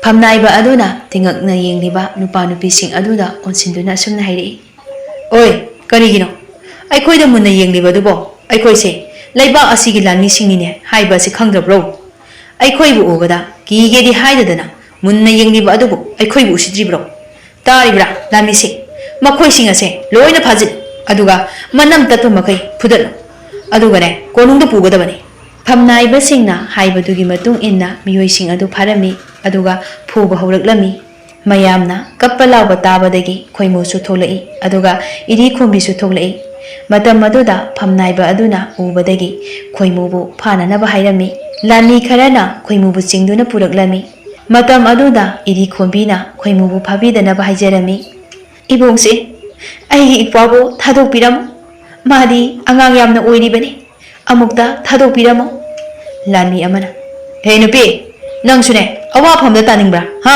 ꯐꯝꯅꯥꯏꯕ ꯑꯗꯨꯅ ꯇꯤꯉꯛꯅ ꯌꯦꯡꯂꯤꯕ ꯅꯨꯄꯥ ꯅꯨꯄꯤꯁꯤꯡ ꯑꯗꯨꯗ ꯑꯣꯟꯁꯤꯟꯗꯨꯅ ꯑꯁꯨꯝꯅ ꯍꯥꯏꯔꯛꯏ, "ꯑꯣꯏ, ꯀꯔꯤꯒꯤꯅꯣ ꯑꯩꯈꯣꯏꯗ ꯃꯨꯟꯅ ꯌꯦꯡꯂꯤꯕꯗꯨꯕꯣ? ꯑꯩꯈꯣꯏꯁꯦ ꯂꯩꯕꯥꯛ ꯑꯁꯤꯒꯤ ꯂꯥꯟꯃꯤꯁꯤꯡꯅꯤꯅꯦ ꯍꯥꯏꯕ ꯑꯁꯤ ꯈꯪꯗ꯭ꯔꯕ꯭ꯔꯣ? ꯑꯩꯈꯣꯏꯕꯨ ꯎꯕꯗ ꯀꯤꯒꯦꯗꯤ ꯍꯥꯏꯗꯗꯅ ꯃꯨꯟꯅ ꯌꯦꯡꯂꯤꯕ ꯑꯗꯨꯕꯨ ꯑꯩꯈꯣꯏꯕꯨ ꯎꯁꯤꯠꯇ꯭ꯔꯤꯕ꯭ꯔꯣ? ꯇꯥꯔꯤꯕ꯭ꯔꯥ, ꯂꯥꯟꯃꯤꯁꯤꯡ? ꯃꯈꯣꯏꯁꯤꯡ ꯑꯁꯦ ꯂꯣꯏꯅ ꯐꯥꯖꯤꯜꯂꯨ, ꯑꯗꯨꯒ ꯃꯅꯝ ꯇꯠꯄ ꯃꯈꯩ ꯐꯨꯗꯠꯂꯨ, ꯑꯗꯨꯒꯅꯦ, ꯀꯣꯅꯨꯡꯗ ꯄꯨꯒꯗꯕꯅꯤ꯫" ꯐꯝꯅꯥꯏꯕꯁꯤꯡꯅ ꯍꯥꯏꯕꯗꯨꯒꯤ ꯃꯇꯨꯡ ꯏꯟꯅ ꯃꯤꯑꯣꯏꯁꯤꯡ ꯑꯗꯨ ꯐꯥꯔꯝꯃꯤ, ꯑꯗꯨꯒ ꯐꯨꯕ ꯍꯧꯔꯛꯂꯝꯃꯤ꯫ ꯃꯌꯥꯝꯅ ꯀꯞꯄ ꯂꯥꯎꯕ ꯇꯥꯕꯗꯒꯤ ꯈꯣꯏꯃꯨꯁꯨ ꯊꯣꯛꯂꯛꯏ, ꯑꯗꯨꯒ ꯏꯔꯤ ꯈꯣꯝꯕꯤꯁꯨ ꯊꯣꯛꯂꯛꯏ꯫ ꯃꯇꯝ ꯑꯗꯨꯗ ꯐꯝꯅꯥꯏꯕ ꯑꯗꯨꯅ ꯎꯕꯗꯒꯤ ꯈꯣꯏꯃꯨꯕꯨ ꯐꯥꯅꯅꯕ ꯍꯥꯏꯔꯝꯃꯤ꯫ ꯂꯥꯟꯃꯤ ꯈꯔꯅ ꯈꯣꯏꯃꯨꯕꯨ ꯆꯤꯡꯗꯨꯅ ꯄꯨꯔꯛꯂꯝꯃꯤ꯫ ꯃꯇꯝ ꯑꯗꯨꯗ ꯏꯔꯤ ꯈꯣꯝꯕꯤꯅ ꯈꯣꯏꯃꯨꯕꯨ ꯐꯥꯕꯤꯗꯅꯕ ꯍꯥꯏꯖꯔꯝꯃꯤ꯫ "ꯏꯕꯨꯡꯁꯦ, "ꯑꯩꯒꯤ ꯏꯄ꯭ꯋꯥꯕꯨ ꯊꯥꯗꯣꯛꯄꯤꯔꯝꯃꯨ, ꯃꯥꯗꯤ ꯑꯉꯥꯡ ꯌꯥꯝꯅ ꯑꯣꯏꯔꯤꯕꯅꯤ, ꯑꯃꯨꯛꯇ ꯊꯥꯗꯣꯛꯄꯤꯔꯝꯃꯨ꯫" ꯂꯥꯟꯃꯤ ꯑꯃꯅ, "ꯍꯦ ꯅꯨꯄꯤ, ꯅꯪꯁꯨꯅꯦ ꯑꯋꯥꯐꯝꯗ ꯇꯥꯅꯤꯡꯕ꯭ꯔꯥ? ꯍꯥ?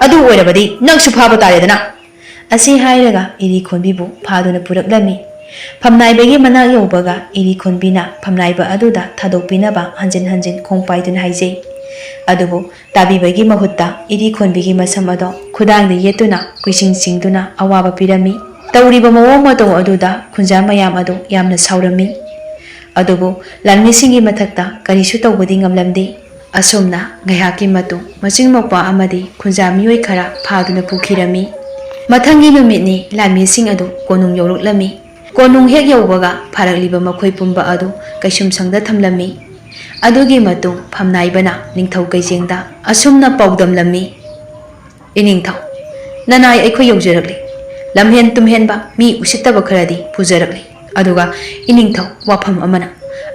ꯑꯗꯨ ꯑꯣꯏꯔꯕꯗꯤ ꯅꯪꯁꯨ ꯐꯥꯕ ꯇꯥꯔꯦꯗꯅ꯫" ꯑꯁꯤ ꯍꯥꯏꯔꯒ ꯏꯔꯤ ꯈꯣꯟꯕꯤꯕꯨ ꯐꯥꯗꯨꯅ ꯄꯨꯔꯛꯂꯝꯃꯤ꯫ ꯐꯝꯅꯥꯏꯕꯒꯤ ꯃꯅꯥꯛ ꯌꯧꯕꯒ ꯏꯔꯤ ꯈꯣꯟꯕꯤꯅ ꯐꯝꯅꯥꯏꯕ ꯑꯗꯨꯗ ꯊꯥꯗꯣꯛꯄꯤꯅꯕ ꯍꯟꯖꯤꯟ ꯍꯟꯖꯤꯟ ꯈꯣꯡ ꯄꯥꯏꯗꯨꯅ ꯍꯥꯏꯖꯩ꯫ ꯑꯗꯨꯕꯨ ꯇꯥꯕꯤꯕꯒꯤ ꯃꯍꯨꯠꯇ ꯏꯔꯤ ꯈꯣꯟꯕꯤꯒꯤ ꯃꯁꯝ ꯑꯗꯣ ꯈꯨꯗꯥꯡꯗ ꯌꯦꯠꯇꯨꯅ ꯀꯨꯏꯆꯤꯡ ꯆꯤꯡꯗꯨꯅ ꯑꯋꯥꯕ ꯄꯤꯔꯝꯃꯤ꯫ ꯇꯧꯔꯤꯕ ꯃꯑꯣꯡ ꯃꯇꯧ ꯑꯗꯨꯗ ꯈꯨꯟꯖꯥ ꯃꯌꯥꯝ ꯑꯗꯨ ꯌꯥꯝꯅ ꯁꯥꯎꯔꯝꯃꯤ꯫ ꯑꯗꯨꯕꯨ ꯂꯥꯟꯃꯤꯁꯤꯡꯒꯤ ꯃꯊꯛꯇ ꯀꯔꯤꯁꯨ ꯇꯧꯕꯗꯤ ꯉꯝꯂꯝꯗꯦ꯫ ꯑꯁꯨꯝꯅ ꯉꯥꯏꯍꯥꯛꯀꯤ ꯃꯇꯨꯡ ꯃꯆꯤꯡ ꯃꯧꯄ꯭ꯋꯥ ꯑꯃꯗꯤ ꯈꯨꯟꯖꯥ ꯃꯤꯑꯣꯏ ꯈꯔ ꯐꯥꯗꯨꯅ ꯄꯨꯈꯤꯔꯝꯃꯤ꯫ ꯃꯊꯪꯒꯤ ꯅꯨꯃꯤꯠꯅꯤ ꯂꯥꯟꯃꯤꯁꯤꯡ ꯑꯗꯨ ꯀꯣꯅꯨꯡ ꯌꯧꯔꯛꯂꯝꯃꯤ꯫ ꯀꯣꯅꯨꯡ ꯍꯦꯛ ꯌꯧꯕꯒ ꯐꯥꯔꯛꯂꯤꯕ ꯃꯈꯣꯏ ꯄꯨꯝꯕ ꯑꯗꯨ ꯀꯩꯁꯨꯝꯁꯪꯗ ꯊꯝꯂꯝꯃꯤ꯫ ꯑꯗꯨꯒꯤ ꯃꯇꯨꯡ ꯐꯝꯅꯥꯏꯕꯅ ꯅꯤꯡꯊꯧ ꯀꯩꯖꯦꯡꯗ ꯑꯁꯨꯝꯅ ꯄꯥꯎꯗꯝꯂꯝꯃꯤ, "ꯏꯅꯤꯡꯊꯧ, ꯅꯅꯥꯏ ꯑꯩꯈꯣꯏ ꯌꯧꯖꯔꯛꯂꯤ꯫ ꯂꯝꯍꯦꯟ ꯇꯨꯝꯍꯦꯟꯕ ꯃꯤ ꯎꯁꯤꯠꯇꯕ ꯈꯔꯗꯤ ꯄꯨꯖꯔꯛꯂꯤ꯫ ꯑꯗꯨꯒ ꯏꯅꯤꯡꯊꯧ, ꯋꯥꯐꯝ ꯑꯃꯅ,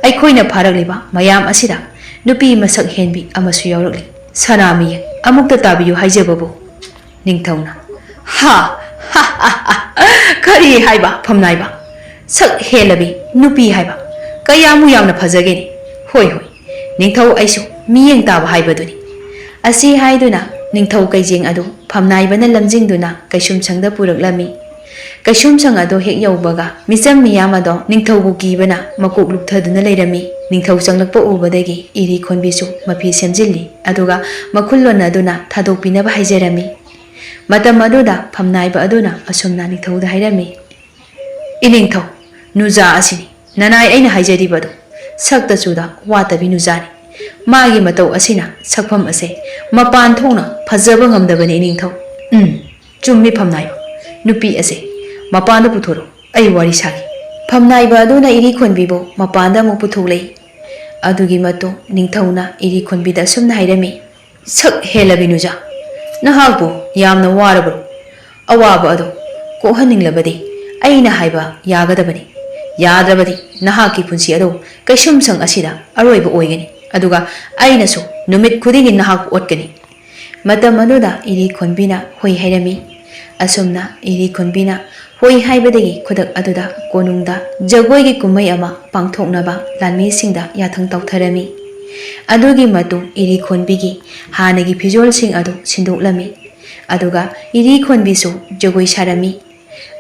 ꯑꯩꯈꯣꯏꯅ ꯐꯥꯔꯛꯂꯤꯕ ꯃꯌꯥꯝ ꯑꯁꯤꯗ ꯅꯨꯄꯤ ꯃꯁꯛ ꯍꯦꯟꯕꯤ ꯑꯃꯁꯨ ꯌꯥꯎꯔꯛꯂꯤ꯫ ꯁꯅꯥ ꯃꯤꯌꯦꯡ ꯑꯃꯨꯛꯇ ꯇꯥꯕꯤꯌꯨ ꯍꯥꯏꯖꯕꯕꯨ꯫" ꯅꯤꯡꯊꯧꯅ, "ꯍꯥ, ꯍꯥ, ꯍꯥ, ꯍꯥ, ꯀꯔꯤ ꯍꯥꯏꯕ ꯐꯝꯅꯥꯏꯕ? ꯁꯛ ꯍꯦꯜꯂꯕꯤ ꯅꯨꯄꯤ ꯍꯥꯏꯕ? ꯀꯌꯥꯃꯨ ꯌꯥꯝꯅ ꯐꯖꯒꯦꯅꯦ! ꯍꯣꯏ, ꯍꯣꯏ, ꯅꯤꯡꯊꯧ, ꯑꯩꯁꯨ ꯃꯤꯠꯌꯦꯡ ꯇꯥꯕ ꯍꯥꯏꯕꯗꯨꯅꯤ꯫" ꯑꯁꯤ ꯍꯥꯏꯗꯨꯅ ꯅꯤꯡꯊꯧ ꯀꯩꯖꯦꯡ ꯑꯗꯨ ꯐꯝꯅꯥꯏꯕꯅ ꯂꯝꯖꯤꯡꯗꯨꯅ ꯀꯩꯁꯨꯝꯁꯪꯗ ꯄꯨꯔꯛꯂꯝꯃꯤ꯫ ꯀꯩꯁꯨꯝꯁꯪ ꯑꯗꯨ ꯍꯦꯛ ꯌꯧꯕꯒ ꯃꯤꯆꯝ ꯃꯤꯌꯥꯝ ꯑꯗꯣ ꯅꯤꯡꯊꯧꯕꯨ ꯀꯤꯕꯅ ꯃꯀꯣꯛ ꯂꯨꯞꯊꯗꯨꯅ ꯂꯩꯔꯝꯃꯤ꯫ ꯅꯤꯡꯊꯧ ꯆꯪꯂꯛꯄ ꯎꯕꯗꯒꯤ ꯏꯔꯤ ꯈꯣꯟꯕꯤꯁꯨ ꯃꯐꯤ ꯁꯦꯝꯖꯤꯜꯂꯤ, ꯑꯗꯨꯒ ꯃꯈꯨꯜ ꯂꯣꯟꯅꯗꯨꯅ ꯊꯥꯗꯣꯛꯄꯤꯅꯕ ꯍꯥꯏꯖꯔꯝꯃꯤ꯫ ꯃꯇꯝ ꯑꯗꯨꯗ ꯐꯝꯅꯥꯏꯕ ꯑꯗꯨꯅ ꯑꯁꯨꯝꯅ ꯅꯤꯡꯊꯧꯗ ꯍꯥꯏꯔꯝꯃꯤ, "ꯏꯅꯤꯡꯊꯧ, ꯅꯨꯖꯥ ꯑꯁꯤꯅꯤ ꯅꯅꯥꯏ ꯑꯩꯅ ꯍꯥꯏꯖꯔꯤꯕꯗꯨ꯫ ꯁꯛꯇ ꯆꯨꯗ ꯋꯥꯠꯇꯕꯤ ꯅꯨꯖꯥꯅꯤ꯫ ꯃꯥꯒꯤ ꯃꯇꯧ ꯑꯁꯤꯅ ꯁꯛꯐꯝ ꯑꯁꯦ ꯃꯄꯥꯟ ꯊꯣꯛꯅ ꯐꯖꯕ ꯉꯝꯗꯕꯅꯤ ꯏꯅꯤꯡꯊꯧ꯫" "ꯎꯝ, ꯆꯨꯝꯃꯤ ꯐꯝꯅꯥꯏꯕ꯫ ꯅꯨꯄꯤ ꯑꯁꯦ ꯃꯄꯥꯟꯗ ꯄꯨꯊꯣꯔꯛꯎ, ꯑꯩ ꯋꯥꯔꯤ ꯁꯥꯒꯦ꯫" ꯐꯝꯅꯥꯏꯕ ꯑꯗꯨꯅ ꯏꯔꯤ ꯈꯣꯟꯕꯤꯕꯨ ꯃꯄꯥꯟꯗ ꯑꯃꯨꯛ ꯄꯨꯊꯣꯛꯂꯛꯏ꯫ ꯑꯗꯨꯒꯤ ꯃꯇꯨꯡ ꯅꯤꯡꯊꯧꯅ ꯏꯔꯤ ꯈꯣꯟꯕꯤꯗ ꯑꯁꯨꯝꯅ ꯍꯥꯏꯔꯝꯃꯤ, "ꯁꯛ ꯍꯦꯜꯂꯕꯤ ꯅꯨꯖꯥ, ꯅꯍꯥꯛꯄꯨ ꯌꯥꯝꯅ ꯋꯥꯔꯕ꯭ꯔꯣ? ꯑꯋꯥꯕ ꯑꯗꯨ ꯀꯣꯛꯍꯟꯅꯤꯡꯂꯕꯗꯤ ꯑꯩꯅ ꯍꯥꯏꯕ ꯌꯥꯒꯗꯕꯅꯤ꯫ ꯌꯥꯗ꯭ꯔꯕꯗꯤ ꯅꯍꯥꯛꯀꯤ ꯄꯨꯟꯁꯤ ꯑꯗꯨ ꯀꯩꯁꯨꯝꯁꯪ ꯑꯁꯤꯗ ꯑꯔꯣꯏꯕ ꯑꯣꯏꯒꯅꯤ꯫ ꯑꯗꯨꯒ ꯑꯩꯅꯁꯨ ꯅꯨꯃꯤꯠ ꯈꯨꯗꯤꯡꯒꯤ ꯅꯍꯥꯛꯄꯨ ꯑꯣꯠꯀꯅꯤ꯫" ꯃꯇꯝ ꯑꯗꯨꯗ ꯏꯔꯤ ꯈꯣꯟꯕꯤꯅ ꯍꯣꯏ ꯍꯥꯏꯔꯝꯃꯤ꯫ ꯑꯁꯨꯝꯅ ꯏꯔꯤ ꯈꯣꯟꯕꯤꯅ ꯍꯣꯏ ꯍꯥꯏꯕꯗꯒꯤ ꯈꯨꯗꯛ ꯑꯗꯨꯗ ꯀꯣꯅꯨꯡꯗ ꯖꯒꯣꯏꯒꯤ ꯀꯨꯝꯍꯩ ꯑꯃ ꯄꯥꯡꯊꯣꯛꯅꯕ ꯂꯥꯟꯃꯤꯁꯤꯡꯗ ꯌꯥꯊꯪ ꯇꯧꯊꯔꯝꯃꯤ꯫ ꯑꯗꯨꯒꯤ ꯃꯇꯨꯡ ꯏꯔꯤꯈꯣꯟꯕꯤꯒꯤ ꯍꯥꯟꯅꯒꯤ ꯐꯤꯖꯣꯜꯁꯤꯡ ꯑꯗꯨ ꯁꯤꯟꯗꯣꯛꯂꯝꯃꯤ꯫ ꯑꯗꯨꯒ ꯏꯔꯤꯈꯣꯟꯕꯤꯁꯨ ꯖꯒꯣꯏ ꯁꯥꯔꯝꯃꯤ꯫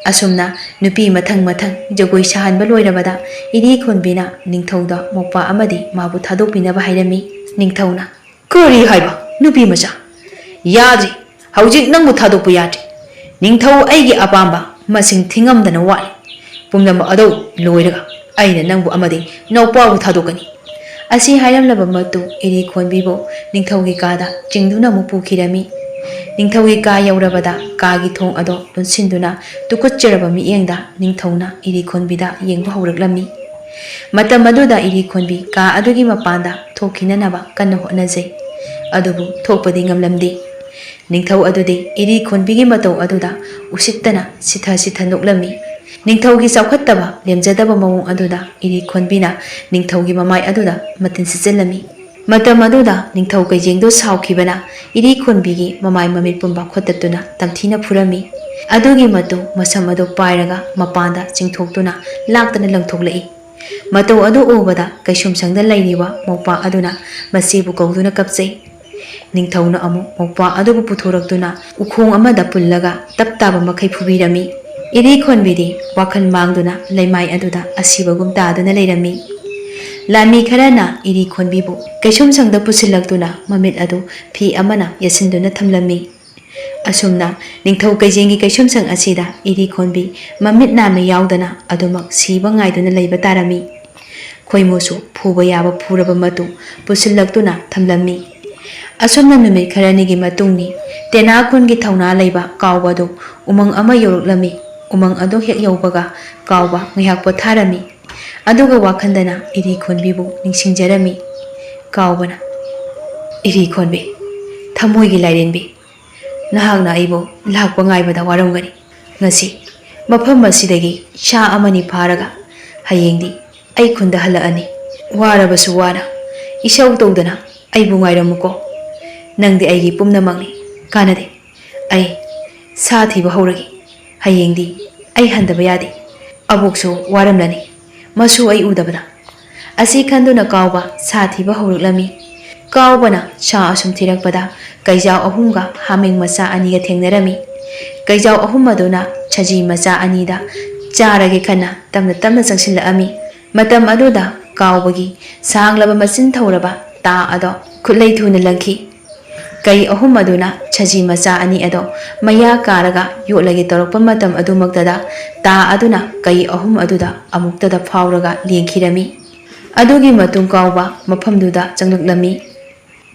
ꯑꯁꯨꯝꯅ ꯅꯨꯄꯤ ꯃꯊꯪ ꯃꯊꯪ ꯖꯒꯣꯏ ꯁꯥꯍꯟꯕ ꯂꯣꯏꯔꯕꯗ ꯏꯔꯤꯈꯣꯟꯕꯤꯅ ꯅꯤꯡꯊꯧꯗ ꯃꯧꯄ꯭ꯋꯥ ꯑꯃꯗꯤ ꯃꯥꯕꯨ ꯊꯥꯗꯣꯛꯄꯤꯅꯕ ꯍꯥꯏꯔꯝꯃꯤ꯫ ꯅꯤꯡꯊꯧꯅ, "ꯀꯔꯤ ꯍꯥꯏꯕ, ꯅꯨꯄꯤ ꯃꯆꯥ? ꯌꯥꯗ꯭ꯔꯤ꯫ ꯍꯧꯖꯤꯛ ꯅꯪꯕꯨ ꯊꯥꯗꯣꯛꯄ ꯌꯥꯗ꯭ꯔꯤ꯫ ꯅꯤꯡꯊꯧ ꯑꯩꯒꯤ ꯑꯄꯥꯝꯕ ꯃꯁꯤꯡ ꯊꯤꯉꯝꯗꯅ ꯋꯥꯠꯂꯤ꯫ ꯄꯨꯝꯅꯃꯛ ꯑꯗꯨ ꯂꯣꯏꯔꯒ ꯑꯩꯅ ꯅꯪꯕꯨ ꯑꯃꯗꯤ ꯅꯧꯄꯥꯕꯨ ꯊꯥꯗꯣꯛꯀꯅꯤ꯫" ꯑꯁꯤ ꯍꯥꯏꯔꯝꯂꯕ ꯃꯇꯨꯡ ꯏꯔꯤꯈꯣꯟꯕꯤꯕꯨ ꯅꯤꯡꯊꯧꯒꯤ ꯀꯥꯗ ꯆꯤꯡꯗꯨꯅ ꯑꯃꯨꯛ ꯄꯨꯈꯤꯔꯝꯃꯤ꯫ ꯅꯤꯡꯊꯧꯒꯤ ꯀꯥ ꯌꯧꯔꯕꯗ ꯀꯥꯒꯤ ꯊꯣꯡ ꯑꯗꯣ ꯂꯣꯟꯁꯤꯟꯗꯨꯅ ꯇꯨꯀꯠꯆꯔꯕ ꯃꯤꯠꯌꯦꯡꯗ ꯅꯤꯡꯊꯧꯅ ꯏꯔꯤꯈꯣꯟꯕꯤꯗ ꯌꯦꯡꯕ ꯍꯧꯔꯛꯂꯝꯃꯤ꯫ ꯃꯇꯝ ꯑꯗꯨꯗ ꯏꯔꯤꯈꯣꯟꯕꯤ ꯀꯥ ꯑꯗꯨꯒꯤ ꯃꯄꯥꯟꯗ ꯊꯣꯛꯈꯤꯅꯅꯕ ꯀꯟꯅ ꯍꯣꯠꯅꯖꯩ꯫ ꯑꯗꯨꯕꯨ ꯊꯣꯛꯄꯗꯤ ꯉꯝꯂꯝꯗꯦ꯫ ꯅꯤꯡꯊꯧ ꯑꯗꯨꯗꯤ ꯏꯔꯤꯈꯣꯟꯕꯤꯒꯤ ꯃꯇꯧ ꯑꯗꯨꯗ ꯎꯁꯤꯠꯇꯅ ꯁꯤꯊ ꯁꯤꯊ ꯅꯣꯛꯂꯝꯃꯤ꯫ ꯅꯤꯡꯊꯧꯒꯤ ꯆꯥꯎꯈꯠꯇꯕ ꯂꯦꯝꯖꯗꯕ ꯃꯑꯣꯡ ꯑꯗꯨꯗ ꯏꯔꯤꯈꯣꯟꯕꯤꯅ ꯅꯤꯡꯊꯧꯒꯤ ꯃꯃꯥꯏ ꯑꯗꯨꯗ ꯃꯇꯤꯟ ꯁꯤꯠꯆꯤꯜꯂꯝꯃꯤ꯫ ꯃꯇꯝ ꯑꯗꯨꯗ ꯅꯤꯡꯊꯧ ꯀꯩꯖꯦꯡꯗꯣ ꯁꯥꯎꯈꯤꯕꯅ ꯏꯔꯤꯈꯣꯟꯕꯤꯒꯤ ꯃꯃꯥꯏ ꯃꯃꯤꯠ ꯄꯨꯝꯕ ꯈꯣꯠꯇꯠꯇꯨꯅ ꯇꯝꯊꯤꯅ ꯐꯨꯔꯝꯃꯤ꯫ ꯑꯗꯨꯒꯤ ꯃꯇꯨꯡ ꯃꯁꯝ ꯑꯗꯨ ꯄꯥꯏꯔꯒ ꯃꯄꯥꯟꯗ ꯆꯤꯡꯊꯣꯛꯇꯨꯅ ꯂꯥꯛꯇꯅ ꯂꯪꯊꯣꯛꯂꯛꯏ꯫ ꯃꯇꯧ ꯑꯗꯨ ꯎꯕꯗ ꯀꯩꯁꯨꯝꯁꯪꯗ ꯂꯩꯔꯤꯕ ꯃꯧꯄ꯭ꯋꯥ ꯑꯗꯨꯅ ꯃꯆꯦꯕꯨ ꯀꯧꯗꯨꯅ ꯀꯞꯆꯩ꯫ ꯅꯤꯡꯊꯧꯅ ꯑꯃꯨꯛ ꯃꯧꯄ꯭ꯋꯥ ꯑꯗꯨꯕꯨ ꯄꯨꯊꯣꯔꯛꯇꯨꯅ ꯎꯈꯣꯡ ꯑꯃꯗ ꯄꯨꯜꯂꯒ ꯇꯞ ꯇꯥꯕ ꯃꯈꯩ ꯐꯨꯕꯤꯔꯝꯃꯤ꯫ ꯏꯔꯤꯈꯣꯟꯕꯤꯗꯤ ꯋꯥꯈꯜ ꯃꯥꯡꯗꯨꯅ ꯂꯩꯃꯥꯏ ꯑꯗꯨꯗ ꯑꯁꯤꯕꯒꯨꯝ ꯇꯥꯗꯨꯅ ꯂꯩꯔꯝꯃꯤ꯫ ꯂꯥꯟꯃꯤ ꯈꯔꯅ ꯏꯔꯤꯈꯣꯟꯕꯤꯕꯨ ꯀꯩꯁꯨꯝꯁꯪꯗ ꯄꯨꯁꯤꯜꯂꯛꯇꯨꯅ ꯃꯃꯤꯠ ꯑꯗꯨ ꯐꯤ ꯑꯃꯅ ꯌꯦꯠꯁꯤꯟꯗꯨꯅ ꯊꯝꯂꯝꯃꯤ꯫ ꯑꯁꯨꯝꯅ ꯅꯤꯡꯊꯧ ꯀꯩꯖꯦꯡꯒꯤ ꯀꯩꯁꯨꯝꯁꯪ ꯑꯁꯤꯗ ꯏꯔꯤꯈꯣꯟꯕꯤ ꯃꯃꯤꯠ ꯅꯥꯝꯃ ꯌꯥꯎꯗꯅ ꯑꯗꯨꯃꯛ ꯁꯤꯕ ꯉꯥꯏꯗꯨꯅ ꯂꯩꯕ ꯇꯥꯔꯝꯃꯤ꯫ ꯈꯣꯏꯃꯨꯁꯨ ꯐꯨꯕ ꯌꯥꯕ ꯐꯨꯔꯕ ꯃꯇꯨꯡ ꯄꯨꯁꯤꯜꯂꯛꯇꯨꯅ ꯊꯝꯂꯝꯃꯤ꯫ ꯑꯁꯨꯝꯅ ꯅꯨꯃꯤꯠ ꯈꯔꯅꯤꯒꯤ ꯃꯇꯨꯡꯅꯤ꯫ ꯇꯦꯅꯥ ꯈꯨꯟꯒꯤ ꯊꯧꯅꯥ ꯂꯩꯕ ꯀꯥꯎꯕ ꯑꯗꯨ ꯎꯃꯪ ꯑꯃ ꯌꯧꯔꯛꯂꯝꯃꯤ꯫ ꯎꯃꯪ ꯑꯗꯨ ꯍꯦꯛ ꯌꯧꯕꯒ ꯀꯥꯎꯕ ꯉꯥꯏꯍꯥꯛ ꯄꯣꯊꯥꯔꯝꯃꯤ꯫ ꯑꯗꯨꯒ ꯋꯥꯈꯟꯗꯅ ꯏꯔꯤꯈꯣꯟꯕꯤꯕꯨ ꯅꯤꯡꯁꯤꯡꯖꯔꯝꯃꯤ꯫ ꯀꯥꯎꯕꯅ, "ꯏꯔꯤꯈꯣꯟꯕꯤ, ꯊꯃꯣꯏꯒꯤ ꯂꯥꯏꯔꯦꯝꯕꯤ, ꯅꯍꯥꯛꯅ ꯑꯩꯕꯨ ꯂꯥꯛꯄ ꯉꯥꯏꯕꯗ ꯋꯥꯔꯝꯒꯅꯤ꯫ ꯉꯁꯤ ꯃꯐꯝ ꯑꯁꯤꯗꯒꯤ ꯁꯥ ꯑꯃꯅꯤ ꯐꯥꯔꯒ ꯍꯌꯦꯡꯗꯤ ꯑꯩ ꯈꯨꯟꯗ ꯍꯜꯂꯛꯑꯅꯤ꯫ ꯋꯥꯔꯕꯁꯨ ꯋꯥꯅ ꯏꯁꯧ ꯇꯧꯗꯅ ꯑꯩꯕꯨ ꯉꯥꯏꯔꯝꯃꯨꯀꯣ꯫ ꯅꯪꯗꯤ ꯑꯩꯒꯤ ꯄꯨꯝꯅꯃꯛꯅꯤ꯫ ꯀꯥꯟꯅꯗꯦ꯫ ꯑꯩ ꯁꯥ ꯊꯤꯕ ꯍꯧꯔꯒꯦ꯫ ꯍꯌꯦꯡꯗꯤ ꯑꯩ ꯍꯟꯗꯕ ꯌꯥꯗꯦ꯫ ꯑꯕꯣꯛꯁꯨ ꯋꯥꯔꯝꯂꯅꯤ, ꯃꯁꯨ ꯑꯩ ꯎꯗꯕꯗ꯫ ꯑꯁꯤ ꯈꯟꯗꯨꯅ ꯀꯥꯎꯕ ꯁꯥ ꯊꯤꯕ ꯍꯧꯔꯛꯂꯝꯃꯤ꯫ ꯀꯥꯎꯕꯅ ꯁꯥ ꯑꯁꯨꯝ ꯊꯤꯔꯛꯄꯗ ꯀꯩꯖꯥꯎ ꯑꯍꯨꯝꯒ ꯍꯥꯃꯦꯡ ꯃꯆꯥ ꯑꯅꯤꯒ ꯊꯦꯡꯅꯔꯝꯃꯤ꯫ ꯀꯩꯖꯥꯎ ꯑꯍꯨꯝ ꯑꯗꯨꯅ ꯁꯖꯤ ꯃꯆꯥ ꯑꯅꯤꯗ ꯆꯥꯔꯒꯦ ꯈꯟꯅ ꯇꯞꯅ ꯇꯞꯅ ꯆꯪꯁꯤꯜꯂꯛꯑꯝꯃꯤ꯫ ꯃꯇꯝ ꯑꯗꯨꯗ ꯀꯥꯎꯕꯒꯤ ꯁꯥꯡꯂꯕ ꯃꯆꯤꯟ ꯊꯧꯔꯕ ꯇꯥ ꯑꯗꯣ ꯈꯨꯠꯂꯩ ꯊꯨꯅ ꯂꯪꯈꯤ꯫ ꯀꯩ ꯑꯍꯨꯝ ꯑꯗꯨꯅ ꯁꯖꯤ ꯃꯆꯥ ꯑꯅꯤ ꯑꯗꯣ ꯃꯌꯥ ꯀꯥꯔꯒ ꯌꯣꯠꯂꯒꯦ ꯇꯧꯔꯛꯄ ꯃꯇꯝ ꯑꯗꯨꯃꯛꯇꯗ ꯇꯥ ꯑꯗꯨꯅ ꯀꯩ ꯑꯍꯨꯝ ꯑꯗꯨꯗ ꯑꯃꯨꯛꯇꯗ ꯐꯥꯎꯔꯒ ꯂꯦꯡꯈꯤꯔꯝꯃꯤ꯫ ꯑꯗꯨꯒꯤ ꯃꯇꯨꯡ ꯀꯥꯎꯕ ꯃꯐꯝꯗꯨꯗ ꯆꯪꯂꯛꯂꯝꯃꯤ꯫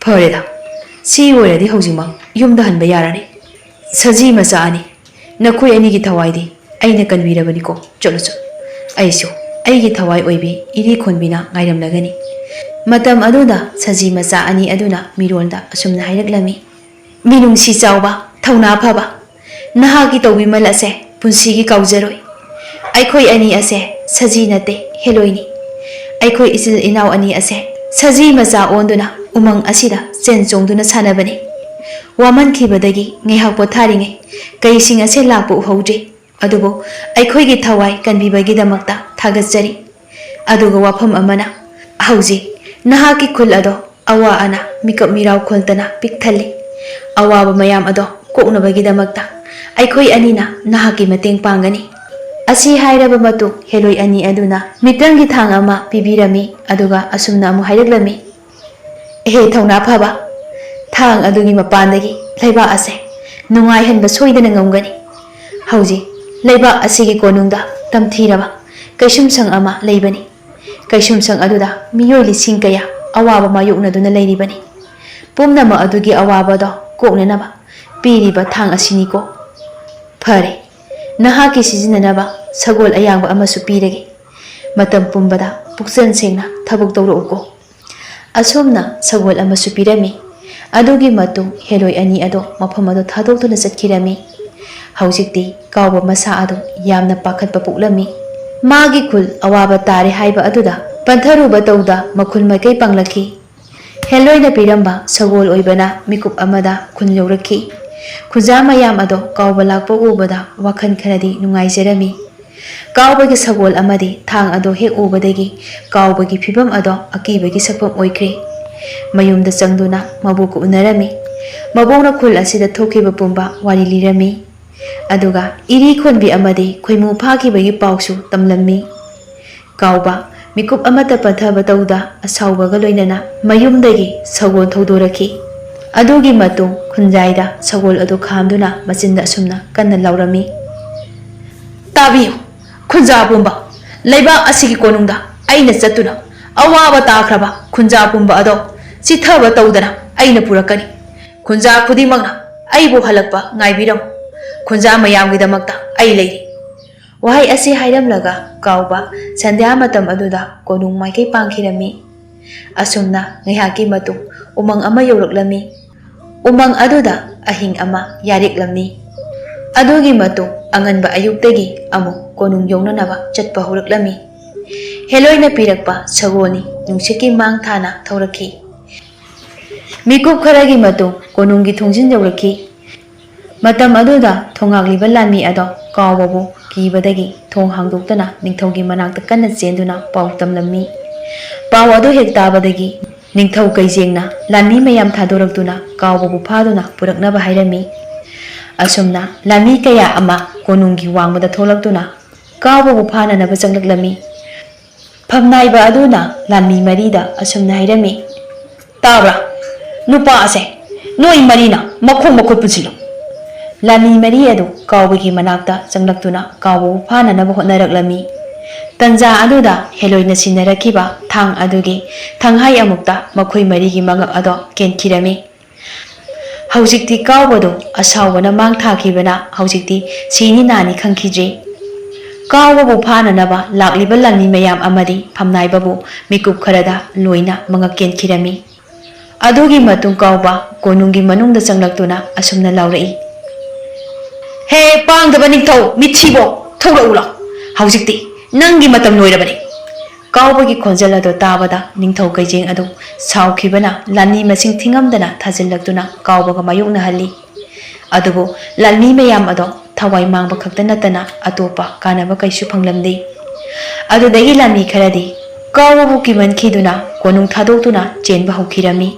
"ꯐꯔꯦꯗ, ꯁꯤ ꯑꯣꯏꯔꯗꯤ ꯍꯧꯖꯤꯛꯃꯛ ꯌꯨꯝꯗ ꯍꯟꯕ ꯌꯥꯔꯅꯤ꯫ ꯁꯖꯤ ꯃꯆꯥ ꯑꯅꯤ, ꯅꯈꯣꯏ ꯑꯅꯤꯒꯤ ꯊꯋꯥꯏꯗꯤ ꯑꯩꯅ ꯀꯟꯕꯤꯔꯕꯅꯤꯀꯣ꯫ ꯆꯠꯂꯨ, ꯆꯠꯂꯨ꯫ ꯑꯩꯁꯨ ꯑꯩꯒꯤ ꯊꯋꯥꯏ ꯑꯣꯏꯕꯤ ꯏꯔꯤ ꯈꯣꯟꯕꯤꯅ ꯉꯥꯏꯔꯝꯂꯒꯅꯤ꯫" ꯃꯇꯝ ꯑꯗꯨꯗ ꯁꯖꯤ ꯃꯆꯥ ꯑꯅꯤ ꯑꯗꯨꯅ ꯃꯤꯔꯣꯜꯗ ꯑꯁꯨꯝꯅ ꯍꯥꯏꯔꯛꯂꯝꯃꯤ: "ꯃꯤꯅꯨꯡꯁꯤ ꯆꯥꯎꯕ, ꯊꯧꯅꯥ ꯐꯕ, ꯅꯍꯥꯛꯀꯤ ꯇꯧꯕꯤꯃꯜ ꯑꯁꯦ ꯄꯨꯟꯁꯤꯒꯤ ꯀꯥꯎꯖꯔꯣꯏ꯫ ꯑꯩꯈꯣꯏ ꯑꯅꯤ ꯑꯁꯦ ꯁꯖꯤ ꯅꯠꯇꯦ, ꯍꯦꯂꯣꯏꯅꯤ꯫ ꯑꯩꯈꯣꯏ ꯏꯆꯤꯜ ꯏꯅꯥꯎ ꯑꯅꯤ ꯑꯁꯦ ꯁꯖꯤ ꯃꯆꯥ ꯑꯣꯟꯗꯨꯅ ꯎꯃꯪ ꯑꯁꯤꯗ ꯆꯦꯟ ꯆꯣꯡꯗꯨꯅ ꯁꯥꯟꯅꯕꯅꯤ꯫ ꯋꯥꯃꯟꯈꯤꯕꯗꯒꯤ ꯉꯥꯏꯍꯥꯛ ꯄꯣꯊꯥꯔꯤꯉꯩ ꯀꯩꯁꯤꯡ ꯑꯁꯦ ꯂꯥꯛꯄ ꯎꯍꯧꯗ꯭ꯔꯤ꯫ ꯑꯗꯨꯕꯨ ꯑꯩꯈꯣꯏꯒꯤ ꯊꯋꯥꯏ ꯀꯟꯕꯤꯕꯒꯤꯗꯃꯛꯇ ꯊꯥꯒꯠꯆꯔꯤ꯫ ꯑꯗꯨꯒ ꯋꯥꯐꯝ ꯑꯃꯅ, ꯍꯧꯖꯤꯛ ꯅꯍꯥꯛꯀꯤ ꯈꯨꯜ ꯑꯗꯣ ꯑꯋꯥ ꯑꯅꯥ, ꯃꯤꯀꯞ ꯃꯤꯔꯥꯎ ꯈꯣꯜꯇꯅ ꯄꯤꯛ ꯊꯜꯂꯤ꯫ ꯑꯋꯥꯕ ꯃꯌꯥꯝ ꯑꯗꯣ ꯀꯣꯛꯅꯕꯒꯤꯗꯃꯛꯇ ꯑꯩꯈꯣꯏ ꯑꯅꯤꯅ ꯅꯍꯥꯛꯀꯤ ꯃꯇꯦꯡ ꯄꯥꯡꯒꯅꯤ꯫" ꯑꯁꯤ ꯍꯥꯏꯔꯕ ꯃꯇꯨꯡ ꯍꯦꯂꯣꯏ ꯑꯅꯤ ꯑꯗꯨꯅ ꯃꯤꯇ꯭ꯔꯪꯒꯤ ꯊꯥꯡ ꯑꯃ ꯄꯤꯕꯤꯔꯝꯃꯤ, ꯑꯗꯨꯒ ꯑꯁꯨꯝꯅ ꯑꯃꯨꯛ ꯍꯥꯏꯔꯛꯂꯝꯃꯤ: "ꯍꯦ ꯊꯧꯅꯥ ꯐꯕ, ꯊꯥꯡ ꯑꯗꯨꯒꯤ ꯃꯄꯥꯟꯗꯒꯤ ꯂꯩꯕꯥꯛ ꯑꯁꯦ ꯅꯨꯡꯉꯥꯏꯍꯟꯕ ꯁꯣꯏꯗꯅ ꯉꯝꯒꯅꯤ꯫ ꯍꯧꯖꯤꯛ ꯂꯩꯕꯥꯛ ꯑꯁꯤꯒꯤ ꯀꯣꯅꯨꯡꯗ ꯇꯝꯊꯤꯔꯕ ꯀꯩꯁꯨꯝꯁꯪ ꯑꯃ ꯂꯩꯕꯅꯤ꯫ ꯀꯩꯁꯨꯝꯁꯪ ꯑꯗꯨꯗ ꯃꯤꯑꯣꯏ ꯂꯤꯁꯤꯡ ꯀꯌꯥ ꯑꯋꯥꯕ ꯃꯥꯌꯣꯛꯅꯗꯨꯅ ꯂꯩꯔꯤꯕꯅꯤ꯫ ꯄꯨꯝꯅꯃꯛ ꯑꯗꯨꯒꯤ ꯑꯋꯥꯕꯗꯣ ꯀꯣꯛꯅꯅꯕ ꯄꯤꯔꯤꯕ ꯊꯥꯡ ꯑꯁꯤꯅꯤꯀꯣ꯫ ꯐꯔꯦ, ꯅꯍꯥꯛꯀꯤ ꯁꯤꯖꯤꯟꯅꯅꯕ ꯁꯒꯣꯜ ꯑꯌꯥꯡꯕ ꯑꯃꯁꯨ ꯄꯤꯔꯒꯦ꯫ ꯃꯇꯝ ꯄꯨꯝꯕꯗ ꯄꯨꯛꯆꯦꯜ ꯁꯦꯡꯅ ꯊꯕꯛ ꯇꯧꯔꯛꯎꯀꯣ꯫" ꯑꯁꯨꯝꯅ ꯁꯒꯣꯜ ꯑꯃꯁꯨ ꯄꯤꯔꯝꯃꯤ꯫ ꯑꯗꯨꯒꯤ ꯃꯇꯨꯡ ꯍꯦꯂꯣꯏ ꯑꯅꯤ ꯑꯗꯣ ꯃꯐꯝ ꯑꯗꯨ ꯊꯥꯗꯣꯛꯇꯨꯅ ꯆꯠꯈꯤꯔꯝꯃꯤ꯫ ꯍꯧꯖꯤꯛꯇꯤ ꯀꯥꯎꯕ ꯃꯁꯥ ꯑꯗꯨ ꯌꯥꯝꯅ ꯄꯥꯈꯠꯄ ꯄꯣꯛꯂꯝꯃꯤ꯫ ꯃꯥꯒꯤ ꯈꯨꯜ ꯑꯋꯥꯕ ꯇꯥꯔꯦ ꯍꯥꯏꯕ ꯑꯗꯨꯗ ꯄꯟꯊꯔꯨꯕ ꯇꯧꯗ ꯃꯈꯨꯜ ꯃꯥꯏꯀꯩ ꯄꯥꯡꯂꯛꯈꯤ꯫ ꯍꯦꯂꯣꯏꯅ ꯄꯤꯔꯝꯕ ꯁꯒꯣꯜ ꯑꯣꯏꯕꯅ ꯃꯤꯀꯨꯞ ꯑꯃꯗ ꯈꯨꯟ ꯌꯧꯔꯛꯈꯤ꯫ ꯈꯨꯟꯖꯥ ꯃꯌꯥꯝ ꯑꯗꯣ ꯀꯥꯎꯕ ꯂꯥꯛꯄ ꯎꯕꯗ ꯋꯥꯈꯜ ꯈꯔꯗꯤ ꯅꯨꯡꯉꯥꯏꯖꯔꯝꯃꯤ꯫ ꯀꯥꯎꯕꯒꯤ ꯁꯒꯣꯜ ꯑꯃꯗꯤ ꯊꯥꯡ ꯑꯗꯣ ꯍꯦꯛ ꯎꯕꯗꯒꯤ ꯀꯥꯎꯕꯒꯤ ꯐꯤꯚꯝ ꯑꯗꯣ ꯑꯀꯤꯕꯒꯤ ꯁꯛꯐꯝ ꯑꯣꯏꯈ꯭ꯔꯦ꯫ ꯃꯌꯨꯝꯗ ꯆꯪꯗꯨꯅ ꯃꯕꯣꯛꯀ ꯎꯅꯔꯝꯃꯤ꯫ ꯃꯕꯣꯛꯅ ꯈꯨꯜ ꯑꯁꯤꯗ ꯊꯣꯛꯈꯤꯕ ꯄꯨꯝꯕ ꯋꯥꯔꯤ ꯂꯤꯔꯝꯃꯤ꯫ ꯑꯗꯨꯒ ꯏꯔꯤ ꯈꯣꯟꯕꯤ ꯑꯃꯗꯤ ꯈꯣꯏꯃꯨ ꯐꯥꯈꯤꯕꯒꯤ ꯄꯥꯎꯁꯨ ꯇꯝꯂꯝꯃꯤ꯫ ꯀꯥꯎꯕ ꯃꯤꯀꯨꯞ ꯑꯃꯠꯇ ꯄꯟꯊꯕ ꯇꯧꯗ ꯑꯁꯥꯎꯕꯒ ꯂꯣꯏꯅꯅ ꯃꯌꯨꯝꯗꯒꯤ ꯁꯒꯣꯜ ꯊꯧꯗꯣꯔꯛꯈꯤ꯫ ꯑꯗꯨꯒꯤ ꯃꯇꯨꯡ ꯈꯨꯟꯖꯥꯏꯗ ꯁꯒꯣꯜ ꯑꯗꯨ ꯈꯥꯝꯗꯨꯅ ꯃꯆꯤꯟꯗ ꯑꯁꯨꯝꯅ ꯀꯟꯅ ꯂꯥꯎꯔꯝꯃꯤ, "ꯇꯥꯕꯤꯌꯨ, ꯈꯨꯟꯖꯥ ꯄꯨꯝꯕ, ꯂꯩꯕꯥꯛ ꯑꯁꯤꯒꯤ ꯀꯣꯅꯨꯡꯗ ꯑꯩꯅ ꯆꯠꯇꯨꯅ ꯑꯋꯥꯕ ꯇꯥꯈ꯭ꯔꯕ ꯈꯨꯟꯖꯥ ꯄꯨꯝꯕ ꯑꯗꯣ ꯆꯤꯊꯕ ꯇꯧꯗꯅ ꯑꯩꯅ ꯄꯨꯔꯛꯀꯅꯤ꯫ ꯈꯨꯟꯖꯥ ꯈꯨꯗꯤꯡꯃꯛꯅ ꯑꯩꯕꯨ ꯍꯜꯂꯛꯄ ꯉꯥꯏꯕꯤꯔꯝꯃꯨ꯫ ꯈꯨꯟꯖꯥ ꯃꯌꯥꯝꯒꯤꯗꯃꯛꯇ ꯑꯩ ꯂꯩꯔꯤ꯫" ꯋꯥꯍꯩ ꯑꯁꯤ ꯍꯥꯏꯔꯝꯂꯒ ꯀꯥꯎꯕ ꯁꯟꯙ꯭ꯌꯥ ꯃꯇꯝ ꯑꯗꯨꯗ ꯀꯣꯅꯨꯡ ꯃꯥꯏꯀꯩ ꯄꯥꯡꯈꯤꯔꯝꯃꯤ꯫ ꯑꯁꯨꯝꯅ ꯉꯥꯏꯍꯥꯛꯀꯤ ꯃꯇꯨꯡ ꯎꯃꯪ ꯑꯃ ꯌꯧꯔꯛꯂꯝꯃꯤ꯫ ꯎꯃꯪ ꯑꯗꯨꯗ ꯑꯍꯤꯡ ꯑꯃ ꯌꯥꯔꯦꯛꯂꯝꯃꯤ꯫ ꯑꯗꯨꯒꯤ ꯃꯇꯨꯡ ꯑꯉꯟꯕ ꯑꯌꯨꯛꯇꯒꯤ ꯑꯃꯨꯛ ꯀꯣꯅꯨꯡ ꯌꯧꯅꯅꯕ ꯆꯠꯄ ꯍꯧꯔꯛꯂꯝꯃꯤ꯫ ꯍꯦꯂꯣꯏꯅ ꯄꯤꯔꯛꯄ ꯁꯒꯣꯜꯅꯤ ꯅꯨꯡꯁꯤꯠꯀꯤ ꯃꯥꯡ ꯊꯥꯅ ꯊꯧꯔꯛꯈꯤ꯫ ꯃꯤꯀꯨꯞ ꯈꯔꯒꯤ ꯃꯇꯨꯡ ꯀꯣꯅꯨꯡꯒꯤ ꯊꯣꯡꯖꯤꯟ ꯌꯧꯔꯛꯈꯤ꯫ ꯃꯇꯝ ꯑꯗꯨꯗ ꯊꯣꯡꯉꯥꯛꯂꯤꯕ ꯂꯥꯟꯃꯤ ꯑꯗꯣ ꯀꯥꯎꯕꯕꯨ ꯀꯤꯕꯗꯒꯤ ꯊꯣꯡ ꯍꯥꯡꯗꯣꯛꯇꯨꯅ ꯅꯤꯡꯊꯧꯒꯤ ꯃꯅꯥꯛꯇ ꯀꯟꯅ ꯆꯦꯟꯗꯨꯅ ꯄꯥꯎ ꯇꯝꯂꯝꯃꯤ꯫ ꯄꯥꯎ ꯑꯗꯨ ꯍꯦꯛ ꯇꯥꯕꯗꯒꯤ ꯅꯤꯡꯊꯧ ꯀꯩꯖꯦꯡꯅ ꯂꯥꯟꯃꯤ ꯃꯌꯥꯝ ꯊꯥꯗꯣꯔꯛꯇꯨꯅ ꯀꯥꯎꯕꯕꯨ ꯐꯥꯗꯨꯅ ꯄꯨꯔꯛꯅꯕ ꯍꯥꯏꯔꯝꯃꯤ꯫ ꯑꯁꯨꯝꯅ ꯂꯥꯟꯃꯤ ꯀꯌꯥ ꯑꯃ ꯀꯣꯅꯨꯡꯒꯤ ꯋꯥꯡꯃꯗ ꯊꯣꯛꯂꯛꯇꯨꯅ ꯀꯥꯎꯕꯕꯨ ꯐꯥꯅꯅꯕ ꯆꯪꯂꯛꯂꯝꯃꯤ꯫ ꯐꯝꯅꯥꯏꯕ ꯑꯗꯨꯅ ꯂꯥꯟꯃꯤ ꯃꯔꯤꯗ ꯑꯁꯨꯝꯅ ꯍꯥꯏꯔꯝꯃꯤ, "ꯇꯥꯕ꯭ꯔꯥ? ꯅꯨꯄꯥ ꯑꯁꯦ ꯅꯣꯏ ꯃꯔꯤꯅ ꯃꯈꯣꯡ ꯃꯈꯨꯠ ꯄꯨꯟꯁꯤꯜꯂꯨ꯫" ꯂꯥꯟꯃꯤ ꯃꯔꯤ ꯑꯗꯨ ꯀꯥꯎꯕꯒꯤ ꯃꯅꯥꯛꯇ ꯆꯪꯂꯛꯇꯨꯅ ꯀꯥꯎꯕꯕꯨ ꯐꯥꯅꯅꯕ ꯍꯣꯠꯅꯔꯛꯂꯝꯃꯤ꯫ ꯇꯟꯖꯥ ꯑꯗꯨꯗ ꯍꯦꯂꯣꯏꯅ ꯁꯤꯟꯅꯔꯛꯈꯤꯕ ꯊꯥꯡ ꯑꯗꯨꯒꯤ ꯊꯥꯡꯍꯥꯏ ꯑꯃꯨꯛꯇ ꯃꯈꯣꯏ ꯃꯔꯤꯒꯤ ꯃꯉꯛ ꯑꯗꯣ ꯀꯦꯟꯈꯤꯔꯝꯃꯤ꯫ ꯍꯧꯖꯤꯛꯇꯤ ꯀꯥꯎꯕꯗꯨ ꯑꯁꯥꯎꯕꯅ ꯃꯥꯡ ꯊꯥꯈꯤꯕꯅ ꯍꯧꯖꯤꯛꯇꯤ ꯁꯤꯅꯤ ꯅꯥꯅꯤ ꯈꯪꯈꯤꯗ꯭ꯔꯦ꯫ ꯀꯥꯎꯕꯕꯨ ꯐꯥꯅꯅꯕ ꯂꯥꯛꯂꯤꯕ ꯂꯥꯟꯃꯤ ꯃꯌꯥꯝ ꯑꯃꯗꯤ ꯐꯝꯅꯥꯏꯕꯕꯨ ꯃꯤꯀꯨꯞ ꯈꯔꯗ ꯂꯣꯏꯅ ꯃꯉꯛ ꯀꯦꯟꯈꯤꯔꯝꯃꯤ꯫ ꯑꯗꯨꯒꯤ ꯃꯇꯨꯡ ꯀꯥꯎꯕ ꯀꯣꯅꯨꯡꯒꯤ ꯃꯅꯨꯡꯗ ꯆꯪꯂꯛꯇꯨꯅ ꯑꯁꯨꯝꯅ ꯂꯥꯎꯔꯛꯏ, "ꯍꯦ ꯄꯥꯡꯗꯕ ꯅꯤꯡꯊꯧ ꯃꯤꯊꯤꯕꯣ, ꯊꯣꯛꯂꯛꯎ ꯂꯥꯎ ꯍꯧꯖꯤꯛꯇꯤ꯫ ꯅꯪꯒꯤ ꯃꯇꯝ ꯂꯣꯏꯔꯕꯅꯤ꯫" ꯀꯥꯎꯕꯒꯤ ꯈꯣꯟꯖꯦꯜ ꯑꯗꯨ ꯇꯥꯕꯗ ꯅꯤꯡꯊꯧ ꯀꯩꯖꯦꯡ ꯑꯗꯨ ꯁꯥꯎꯈꯤꯕꯅ ꯂꯥꯟꯃꯤ ꯃꯁꯤꯡ ꯊꯤꯉꯝꯗꯅ ꯊꯥꯖꯤꯜꯂꯛꯇꯨꯅ ꯀꯥꯎꯕꯒ ꯃꯥꯌꯣꯛꯅꯍꯜꯂꯤ꯫ ꯑꯗꯨꯕꯨ ꯂꯥꯟꯃꯤ ꯃꯌꯥꯝ ꯑꯗꯣ ꯊꯋꯥꯏ ꯃꯥꯡꯕ ꯈꯛꯇ ꯅꯠꯇꯅ ꯑꯇꯣꯞꯄ ꯀꯥꯟꯅꯕ ꯀꯩꯁꯨ ꯐꯪꯂꯝꯗꯦ꯫ ꯑꯗꯨꯗꯒꯤ ꯂꯥꯟꯃꯤ ꯈꯔꯗꯤ ꯀꯥꯎꯕꯕꯨ ꯀꯤꯃꯟꯈꯤꯗꯨꯅ ꯀꯣꯅꯨꯡ ꯊꯥꯗꯣꯛꯇꯨꯅ ꯆꯦꯟꯕ ꯍꯧꯈꯤꯔꯝꯃꯤ꯫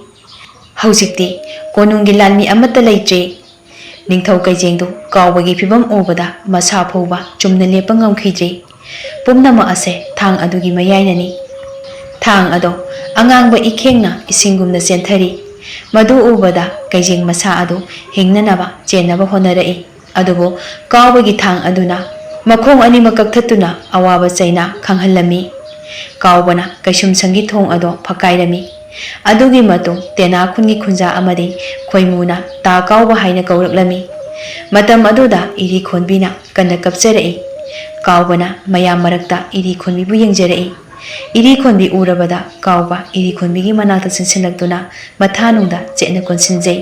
ꯍꯧꯖꯤꯛꯇꯤ ꯀꯣꯅꯨꯡꯒꯤ ꯂꯥꯟꯃꯤ ꯑꯃꯠꯇ ꯂꯩꯇ꯭ꯔꯦ꯫ ꯅꯤꯡꯊꯧ ꯀꯩꯖꯦꯡꯗꯨ ꯀꯥꯎꯕꯒꯤ ꯐꯤꯚꯝ ꯎꯕꯗ ꯃꯁꯥ ꯐꯥꯎꯕ ꯆꯨꯝꯅ ꯂꯦꯞꯄ ꯉꯝꯈꯤꯗ꯭ꯔꯤ꯫ ꯄꯨꯝꯅꯃꯛ ꯑꯁꯦ ꯊꯥꯡ ꯑꯗꯨꯒꯤ ꯃꯌꯥꯏꯅꯅꯤ꯫ ꯊꯥꯡ ꯑꯗꯣ ꯑꯉꯥꯡꯕ ꯏꯈꯦꯡꯅ ꯏꯁꯤꯡꯒꯨꯝꯅ ꯆꯦꯟꯊꯔꯤ꯫ ꯃꯗꯨ ꯎꯕꯗ ꯀꯩꯖꯦꯡ ꯃꯁꯥ ꯑꯗꯨ ꯍꯤꯡꯅꯅꯕ ꯆꯦꯟꯅꯕ ꯍꯣꯠꯅꯔꯛꯏ꯫ ꯑꯗꯨꯕꯨ ꯀꯥꯎꯕꯒꯤ ꯊꯥꯡ ꯑꯗꯨꯅ ꯃꯈꯣꯡ ꯑꯅꯤꯃꯛ ꯀꯛꯊꯠꯇꯨꯅ ꯑꯋꯥꯕ ꯆꯩꯅꯥ ꯈꯪꯍꯜꯂꯝꯃꯤ꯫ ꯀꯥꯎꯕꯅ ꯀꯩꯁꯨꯝꯁꯪꯒꯤ ꯊꯣꯡ ꯑꯗꯣ ꯐꯛꯀꯥꯏꯔꯝꯃꯤ꯫ ꯑꯗꯨꯒꯤ ꯃꯇꯨꯡ ꯇꯦꯅꯥ ꯈꯨꯟꯒꯤ ꯈꯨꯟꯖꯥ ꯑꯃꯗꯤ ꯈꯣꯏꯃꯨꯅ ꯇꯥ ꯀꯥꯎꯕ ꯍꯥꯏꯅ ꯀꯧꯔꯛꯂꯝꯃꯤ꯫ ꯃꯇꯝ ꯑꯗꯨꯗ ꯏꯔꯤꯈꯣꯟꯕꯤꯅ ꯀꯟꯅ ꯀꯞꯆꯔꯛꯏ꯫ ꯀꯥꯎꯕꯅ ꯃꯌꯥꯝ ꯃꯔꯛꯇ ꯏꯔꯤꯈꯣꯟꯕꯤꯕꯨ ꯌꯦꯡꯖꯔꯛꯏ꯫ ꯏꯔꯤꯈꯣꯟꯕꯤ ꯎꯔꯕꯗ ꯀꯥꯎꯕ ꯏꯔꯤꯈꯣꯟꯕꯤꯒꯤ ꯃꯅꯥꯛꯇ ꯆꯪꯁꯤꯜꯂꯛꯇꯨꯅ ꯃꯊꯥꯅꯨꯡꯗ ꯆꯦꯠꯅ ꯀꯣꯟꯁꯤꯟꯖꯩ꯫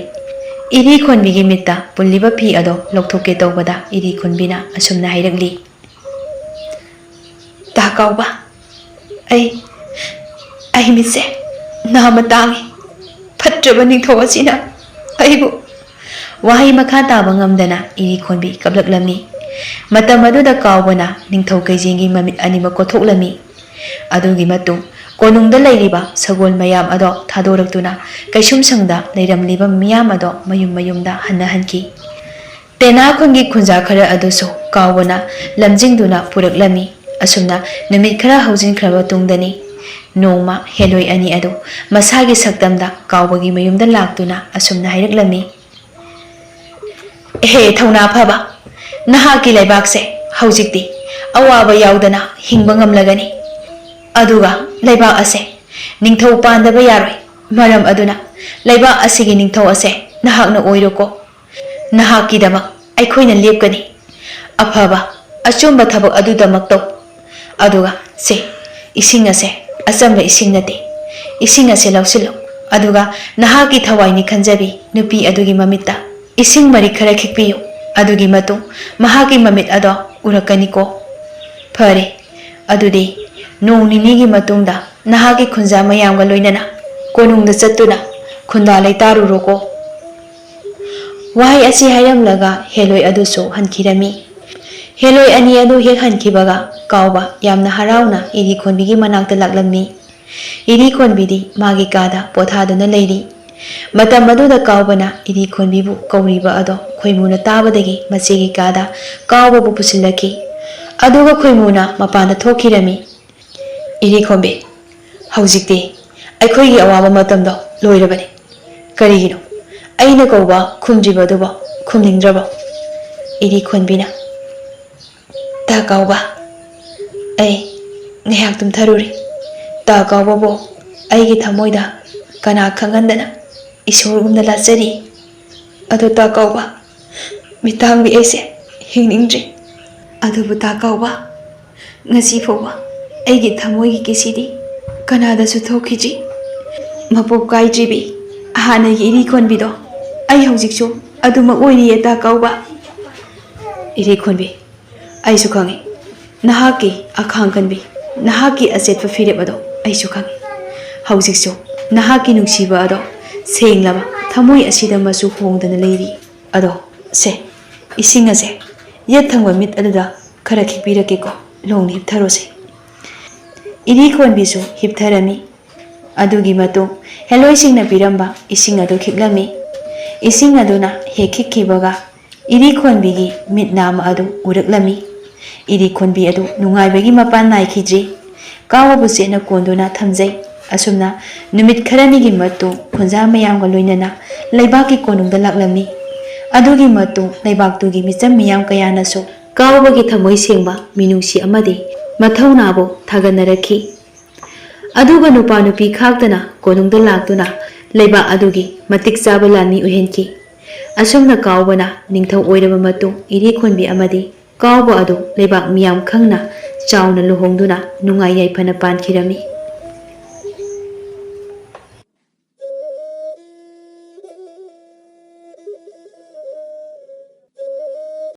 ꯏꯔꯤꯈꯣꯟꯕꯤꯒꯤ ꯃꯤꯠꯇ ꯄꯨꯜꯂꯤꯕ ꯐꯤ ꯑꯗꯣ ꯂꯧꯊꯣꯛꯀꯦ ꯇꯧꯕꯗ ꯏꯔꯤꯈꯣꯟꯕꯤꯅ ꯑꯁꯨꯝꯅ ꯍꯥꯏꯔꯛꯂꯤ, "ꯇꯥ ꯀꯥꯎꯕ, ꯑꯩ, ꯑꯩ ꯃꯤꯠꯁꯦ ꯅꯥꯃ ꯇꯥꯡꯉꯤ꯫ ꯐꯠꯇ꯭ꯔꯕ ꯅꯤꯡꯊꯧ ꯑꯁꯤꯅ ꯑꯩꯕꯨ"꯫ ꯋꯥꯍꯩ ꯃꯈꯥ ꯇꯥꯕ ꯉꯝꯗꯅ ꯏꯔꯤꯈꯣꯟꯕꯤ ꯀꯞꯂꯛꯂꯝꯃꯤ꯫ ꯃꯇꯝ ꯑꯗꯨꯗ ꯀꯥꯎꯕꯅ ꯅꯤꯡꯊꯧ ꯀꯩꯖꯦꯡꯒꯤ ꯃꯃꯤꯠ ꯑꯅꯤꯃꯛ ꯀꯣꯊꯣꯛꯂꯝꯃꯤ꯫ ꯑꯗꯨꯒꯤ ꯃꯇꯨꯡ ꯀꯣꯅꯨꯡꯗ ꯂꯩꯔꯤꯕ ꯁꯒꯣꯜ ꯃꯌꯥꯝ ꯑꯗꯣ ꯊꯥꯗꯣꯔꯛꯇꯨꯅ ꯀꯩꯁꯨꯝꯁꯪꯗ ꯂꯩꯔꯝꯂꯤꯕ ꯃꯤꯌꯥꯝ ꯑꯗꯣ ꯃꯌꯨꯝ ꯃꯌꯨꯝꯗ ꯍꯟꯅꯍꯟꯈꯤ꯫ ꯇꯦꯅꯥ ꯈꯨꯟꯒꯤ ꯈꯨꯟꯖꯥ ꯈꯔ ꯑꯗꯨꯁꯨ ꯀꯥꯎꯕꯅ ꯂꯝꯖꯤꯡꯗꯨꯅ ꯄꯨꯔꯛꯂꯝꯃꯤ꯫ ꯑꯁꯨꯝꯅ ꯅꯨꯃꯤꯠ ꯈꯔ ꯍꯧꯖꯤꯟꯈ꯭ꯔꯕ ꯇꯨꯡꯗꯅꯤ, ꯅꯣꯡꯃ ꯍꯦꯂꯣꯏ ꯑꯅꯤ ꯑꯗꯨ ꯃꯁꯥꯒꯤ ꯁꯛꯇꯝꯗ ꯀꯥꯎꯕꯒꯤ ꯃꯌꯨꯝꯗ ꯂꯥꯛꯇꯨꯅ ꯑꯁꯨꯝꯅ ꯍꯥꯏꯔꯛꯂꯝꯃꯤ, "ꯍꯦ ꯊꯧꯅꯥ ꯐꯕ, ꯅꯍꯥꯛꯀꯤ ꯂꯩꯕꯥꯛꯁꯦ ꯍꯧꯖꯤꯛꯇꯤ ꯑꯋꯥꯕ ꯌꯥꯎꯗꯅ ꯍꯤꯡꯕ ꯉꯝꯂꯒꯅꯤ꯫ ꯑꯗꯨꯒ ꯂꯩꯕꯥꯛ ꯑꯁꯦ ꯅꯤꯡꯊꯧ ꯄꯥꯟꯗꯕ ꯌꯥꯔꯣꯏ꯫ ꯃꯔꯝ ꯑꯗꯨꯅ ꯂꯩꯕꯥꯛ ꯑꯁꯤꯒꯤ ꯅꯤꯡꯊꯧ ꯑꯁꯦ ꯅꯍꯥꯛꯅ ꯑꯣꯏꯔꯣꯀꯣ꯫ ꯅꯍꯥꯛꯀꯤꯗꯃꯛ ꯑꯩꯈꯣꯏꯅ ꯂꯦꯞꯀꯅꯤ꯫ ꯑꯐꯕ, ꯑꯆꯨꯝꯕ ꯊꯕꯛ ꯑꯗꯨꯗꯃꯛ ꯇꯧ꯫ ꯑꯗꯨꯒ ꯁꯦ, ꯏꯁꯤꯡ ꯑꯁꯦ, ꯑꯆꯝꯕ ꯏꯁꯤꯡ ꯅꯠꯇꯦ, ꯏꯁꯤꯡ ꯑꯁꯦ ꯂꯧꯁꯤꯜꯂꯨ꯫ ꯑꯗꯨꯒ ꯅꯍꯥꯛꯀꯤ ꯊꯋꯥꯏꯅꯤ ꯈꯟꯖꯕꯤ ꯅꯨꯄꯤ ꯑꯗꯨꯒꯤ ꯃꯃꯤꯠꯇ ꯏꯁꯤꯡ ꯃꯔꯤꯛ ꯈꯔ ꯈꯤꯛꯄꯤꯌꯨ꯫ ꯑꯗꯨꯒꯤ ꯃꯇꯨꯡ ꯃꯍꯥꯛꯀꯤ ꯃꯃꯤꯠ ꯑꯗꯣ ꯎꯔꯛꯀꯅꯤꯀꯣ"꯫ "ꯐꯔꯦ, ꯑꯗꯨꯗꯤ ꯅꯣꯡ ꯅꯤꯅꯤꯒꯤ ꯃꯇꯨꯡꯗ ꯅꯍꯥꯛꯀꯤ ꯈꯨꯟꯖꯥ ꯃꯌꯥꯝꯒ ꯂꯣꯏꯅꯅ ꯀꯣꯅꯨꯡꯗ ꯆꯠꯇꯨꯅ ꯈꯨꯟꯗꯥ ꯂꯩꯇꯥꯔꯨꯔꯣꯀꯣ"꯫ ꯋꯥꯍꯩ ꯑꯁꯤ ꯍꯥꯏꯔꯝꯂꯒ ꯍꯦꯂꯣꯏ ꯑꯗꯨꯁꯨ ꯍꯟꯈꯤꯔꯝꯃꯤ꯫ ꯍꯦꯂꯣꯏ ꯑꯅꯤ ꯑꯗꯨ ꯍꯦꯛ ꯍꯟꯈꯤꯕꯒ ꯀꯥꯎꯕ ꯌꯥꯝꯅ ꯍꯔꯥꯎꯅ ꯏꯔꯤꯈꯣꯟꯕꯤꯒꯤ ꯃꯅꯥꯛꯇ ꯂꯥꯛꯂꯝꯃꯤ꯫ ꯏꯔꯤꯈꯣꯟꯕꯤꯗꯤ ꯃꯥꯒꯤ ꯀꯥꯗ ꯄꯣꯊꯥꯗꯨꯅ ꯂꯩꯔꯤ꯫ ꯃꯇꯝ ꯑꯗꯨꯗ ꯀꯥꯎꯕꯅ ꯏꯔꯤꯈꯣꯟꯕꯤꯕꯨ ꯀꯧꯔꯤꯕ ꯑꯗꯣ ꯈꯣꯏꯃꯨꯅ ꯇꯥꯕꯗꯒꯤ ꯃꯆꯦꯒꯤ ꯀꯥꯗ ꯀꯥꯎꯕꯕꯨ ꯄꯨꯁꯤꯜꯂꯛꯈꯤ꯫ ꯑꯗꯨꯒ ꯈꯣꯏꯃꯨꯅ ꯃꯄꯥꯟꯗ ꯊꯣꯛꯈꯤꯔꯝꯃꯤ꯫ "ꯏꯔꯤꯈꯣꯟꯕꯤ, ꯍꯧꯖꯤꯛꯇꯤ ꯑꯩꯈꯣꯏꯒꯤ ꯑꯋꯥꯕ ꯃꯇꯝꯗꯣ ꯂꯣꯏꯔꯕꯅꯤ꯫ ꯀꯔꯤꯒꯤꯅꯣ ꯑꯩꯅ ꯀꯧꯕ ꯈꯨꯝꯗ꯭ꯔꯤꯕꯗꯨꯕꯣ? ꯈꯨꯝꯅꯤꯡꯗ꯭ꯔꯕꯣ?" ꯏꯔꯤꯈꯣꯟꯕꯤꯅ, "ꯇꯥ ꯀꯥꯎꯕ, ꯑꯩ ꯉꯥꯏꯍꯥꯛ ꯇꯨꯝꯊꯔꯨꯔꯦ꯫ ꯇꯥ ꯀꯥꯎꯕꯕꯨ ꯑꯩꯒꯤ ꯊꯃꯣꯏꯗ ꯀꯅꯥ ꯈꯪꯍꯟꯗꯅ ꯏꯁꯣꯔꯒꯨꯝꯅ ꯂꯥꯠꯆꯔꯤ꯫ ꯑꯗꯣ ꯇꯥ ꯀꯥꯎꯕ, ꯃꯤꯇꯥꯡꯕꯤ ꯑꯩꯁꯦ ꯍꯤꯡꯅꯤꯡꯗ꯭ꯔꯦ꯫ ꯑꯗꯨꯕꯨ ꯇꯥ ꯀꯥꯎꯕ, ꯉꯁꯤ ꯐꯥꯎꯕ ꯑꯩꯒꯤ ꯊꯃꯣꯏꯒꯤ ꯀꯤꯁꯤꯗꯤ ꯀꯅꯥꯗꯁꯨ ꯊꯣꯛꯈꯤꯗ꯭ꯔꯤ꯫ ꯃꯄꯣꯛ ꯀꯥꯏꯗ꯭ꯔꯤꯕꯤ ꯍꯥꯟꯅꯒꯤ ꯏꯔꯤꯈꯣꯟꯕꯤꯗꯣ ꯑꯩ ꯍꯧꯖꯤꯛꯁꯨ ꯑꯗꯨꯃꯛ ꯑꯣꯏꯔꯤꯌꯦ ꯇꯥ ꯀꯥꯎꯕ꯫" "ꯏꯔꯤꯈꯣꯟꯕꯤ, ꯑꯩꯁꯨ ꯈꯪꯉꯤ ꯅꯍꯥꯛꯀꯤ ꯑꯈꯥꯡ ꯀꯟꯕꯤ, ꯅꯍꯥꯛꯀꯤ ꯑꯆꯦꯠꯄ ꯐꯤꯔꯦꯞ ꯑꯗꯣ ꯑꯩꯁꯨ ꯈꯪꯉꯤ꯫ ꯍꯧꯖꯤꯛꯁꯨ ꯅꯍꯥꯛꯀꯤ ꯅꯨꯡꯁꯤꯕ ꯑꯗꯣ ꯁꯦꯡꯂꯕ ꯊꯃꯣꯏ ꯑꯁꯤꯗ ꯃꯆꯨ ꯍꯣꯡꯗꯅ ꯂꯩꯔꯤ꯫ ꯑꯗꯣ ꯁꯦ, ꯏꯁꯤꯡ ꯑꯁꯦ ꯌꯦꯠ ꯊꯪꯕ ꯃꯤꯠ ꯑꯗꯨꯗ ꯈꯔ ꯈꯤꯛꯄꯤꯔꯛꯀꯦꯀꯣ, ꯂꯣꯡꯅ ꯍꯤꯞꯊꯔꯣꯁꯦ꯫" ꯏꯔꯤꯈꯣꯟꯕꯤꯁꯨ ꯍꯤꯞꯊꯔꯝꯃꯤ꯫ ꯑꯗꯨꯒꯤ ꯃꯇꯨꯡ ꯍꯦꯂꯣꯏꯁꯤꯡꯅ ꯄꯤꯔꯝꯕ ꯏꯁꯤꯡ ꯑꯗꯨ ꯈꯤꯛꯂꯝꯃꯤ꯫ ꯏꯁꯤꯡ ꯑꯗꯨꯅ ꯍꯦꯛ ꯈꯤꯛꯈꯤꯕꯒ ꯏꯔꯤꯈꯣꯟꯕꯤꯒꯤ ꯃꯤꯠ ꯅꯥꯝꯃ ꯑꯗꯨ ꯎꯔꯛꯂꯝꯃꯤ꯫ ꯏꯔꯤꯈꯣꯟꯕꯤ ꯑꯗꯨ ꯅꯨꯡꯉꯥꯏꯕꯒꯤ ꯃꯄꯥꯟ ꯅꯥꯏꯈꯤꯗ꯭ꯔꯤ꯫ ꯀꯥꯎꯕꯕꯨ ꯆꯦꯠꯅ ꯀꯣꯟꯗꯨꯅ ꯊꯝꯖꯩ꯫ ꯑꯁꯨꯝꯅ ꯅꯨꯃꯤꯠ ꯈꯔꯅꯤꯒꯤ ꯃꯇꯨꯡ ꯈꯨꯟꯖꯥ ꯃꯌꯥꯝꯒ ꯂꯣꯏꯅꯅ ꯂꯩꯕꯥꯛꯀꯤ ꯀꯣꯅꯨꯡꯗ ꯂꯥꯛꯂꯝꯃꯤ꯫ ꯑꯗꯨꯒꯤ ꯃꯇꯨꯡ ꯂꯩꯕꯥꯛꯇꯨꯒꯤ ꯃꯤꯆꯝ ꯃꯤꯌꯥꯝ ꯀꯌꯥꯅꯁꯨ ꯀꯥꯎꯕꯒꯤ ꯊꯃꯣꯏ ꯁꯦꯡꯕ ꯃꯤꯅꯨꯡꯁꯤ ꯑꯃꯗꯤ ꯃꯊꯧꯅꯥꯕꯨ ꯊꯥꯒꯠꯅꯔꯛꯈꯤ꯫ ꯑꯗꯨꯒ ꯅꯨꯄꯥ ꯅꯨꯄꯤ ꯈꯥꯛꯇꯅ ꯀꯣꯅꯨꯡꯗ ꯂꯥꯛꯇꯨꯅ ꯂꯩꯕꯥꯛ ꯑꯗꯨꯒꯤ ꯃꯇꯤꯛ ꯆꯥꯕ ꯂꯥꯟꯃꯤ ꯑꯣꯏꯍꯟꯈꯤ꯫ ꯑꯁꯨꯝꯅ ꯀꯥꯎꯕꯅ ꯅꯤꯡꯊꯧ ꯑꯣꯏꯔꯕ ꯃꯇꯨꯡ ꯏꯔꯤꯈꯣꯟꯕꯤ ꯑꯃꯗꯤ ꯀꯥꯎꯕ ꯑꯗꯨ ꯂꯩꯕꯥꯛ ꯃꯤꯌꯥꯝ ꯈꯪꯅ ꯆꯥꯎꯅ ꯂꯨꯍꯣꯡꯗꯨꯅ ꯅꯨꯡꯉꯥꯏ ꯌꯥꯏꯐꯅ ꯄꯥꯟꯈꯤꯔꯝꯃꯤ꯫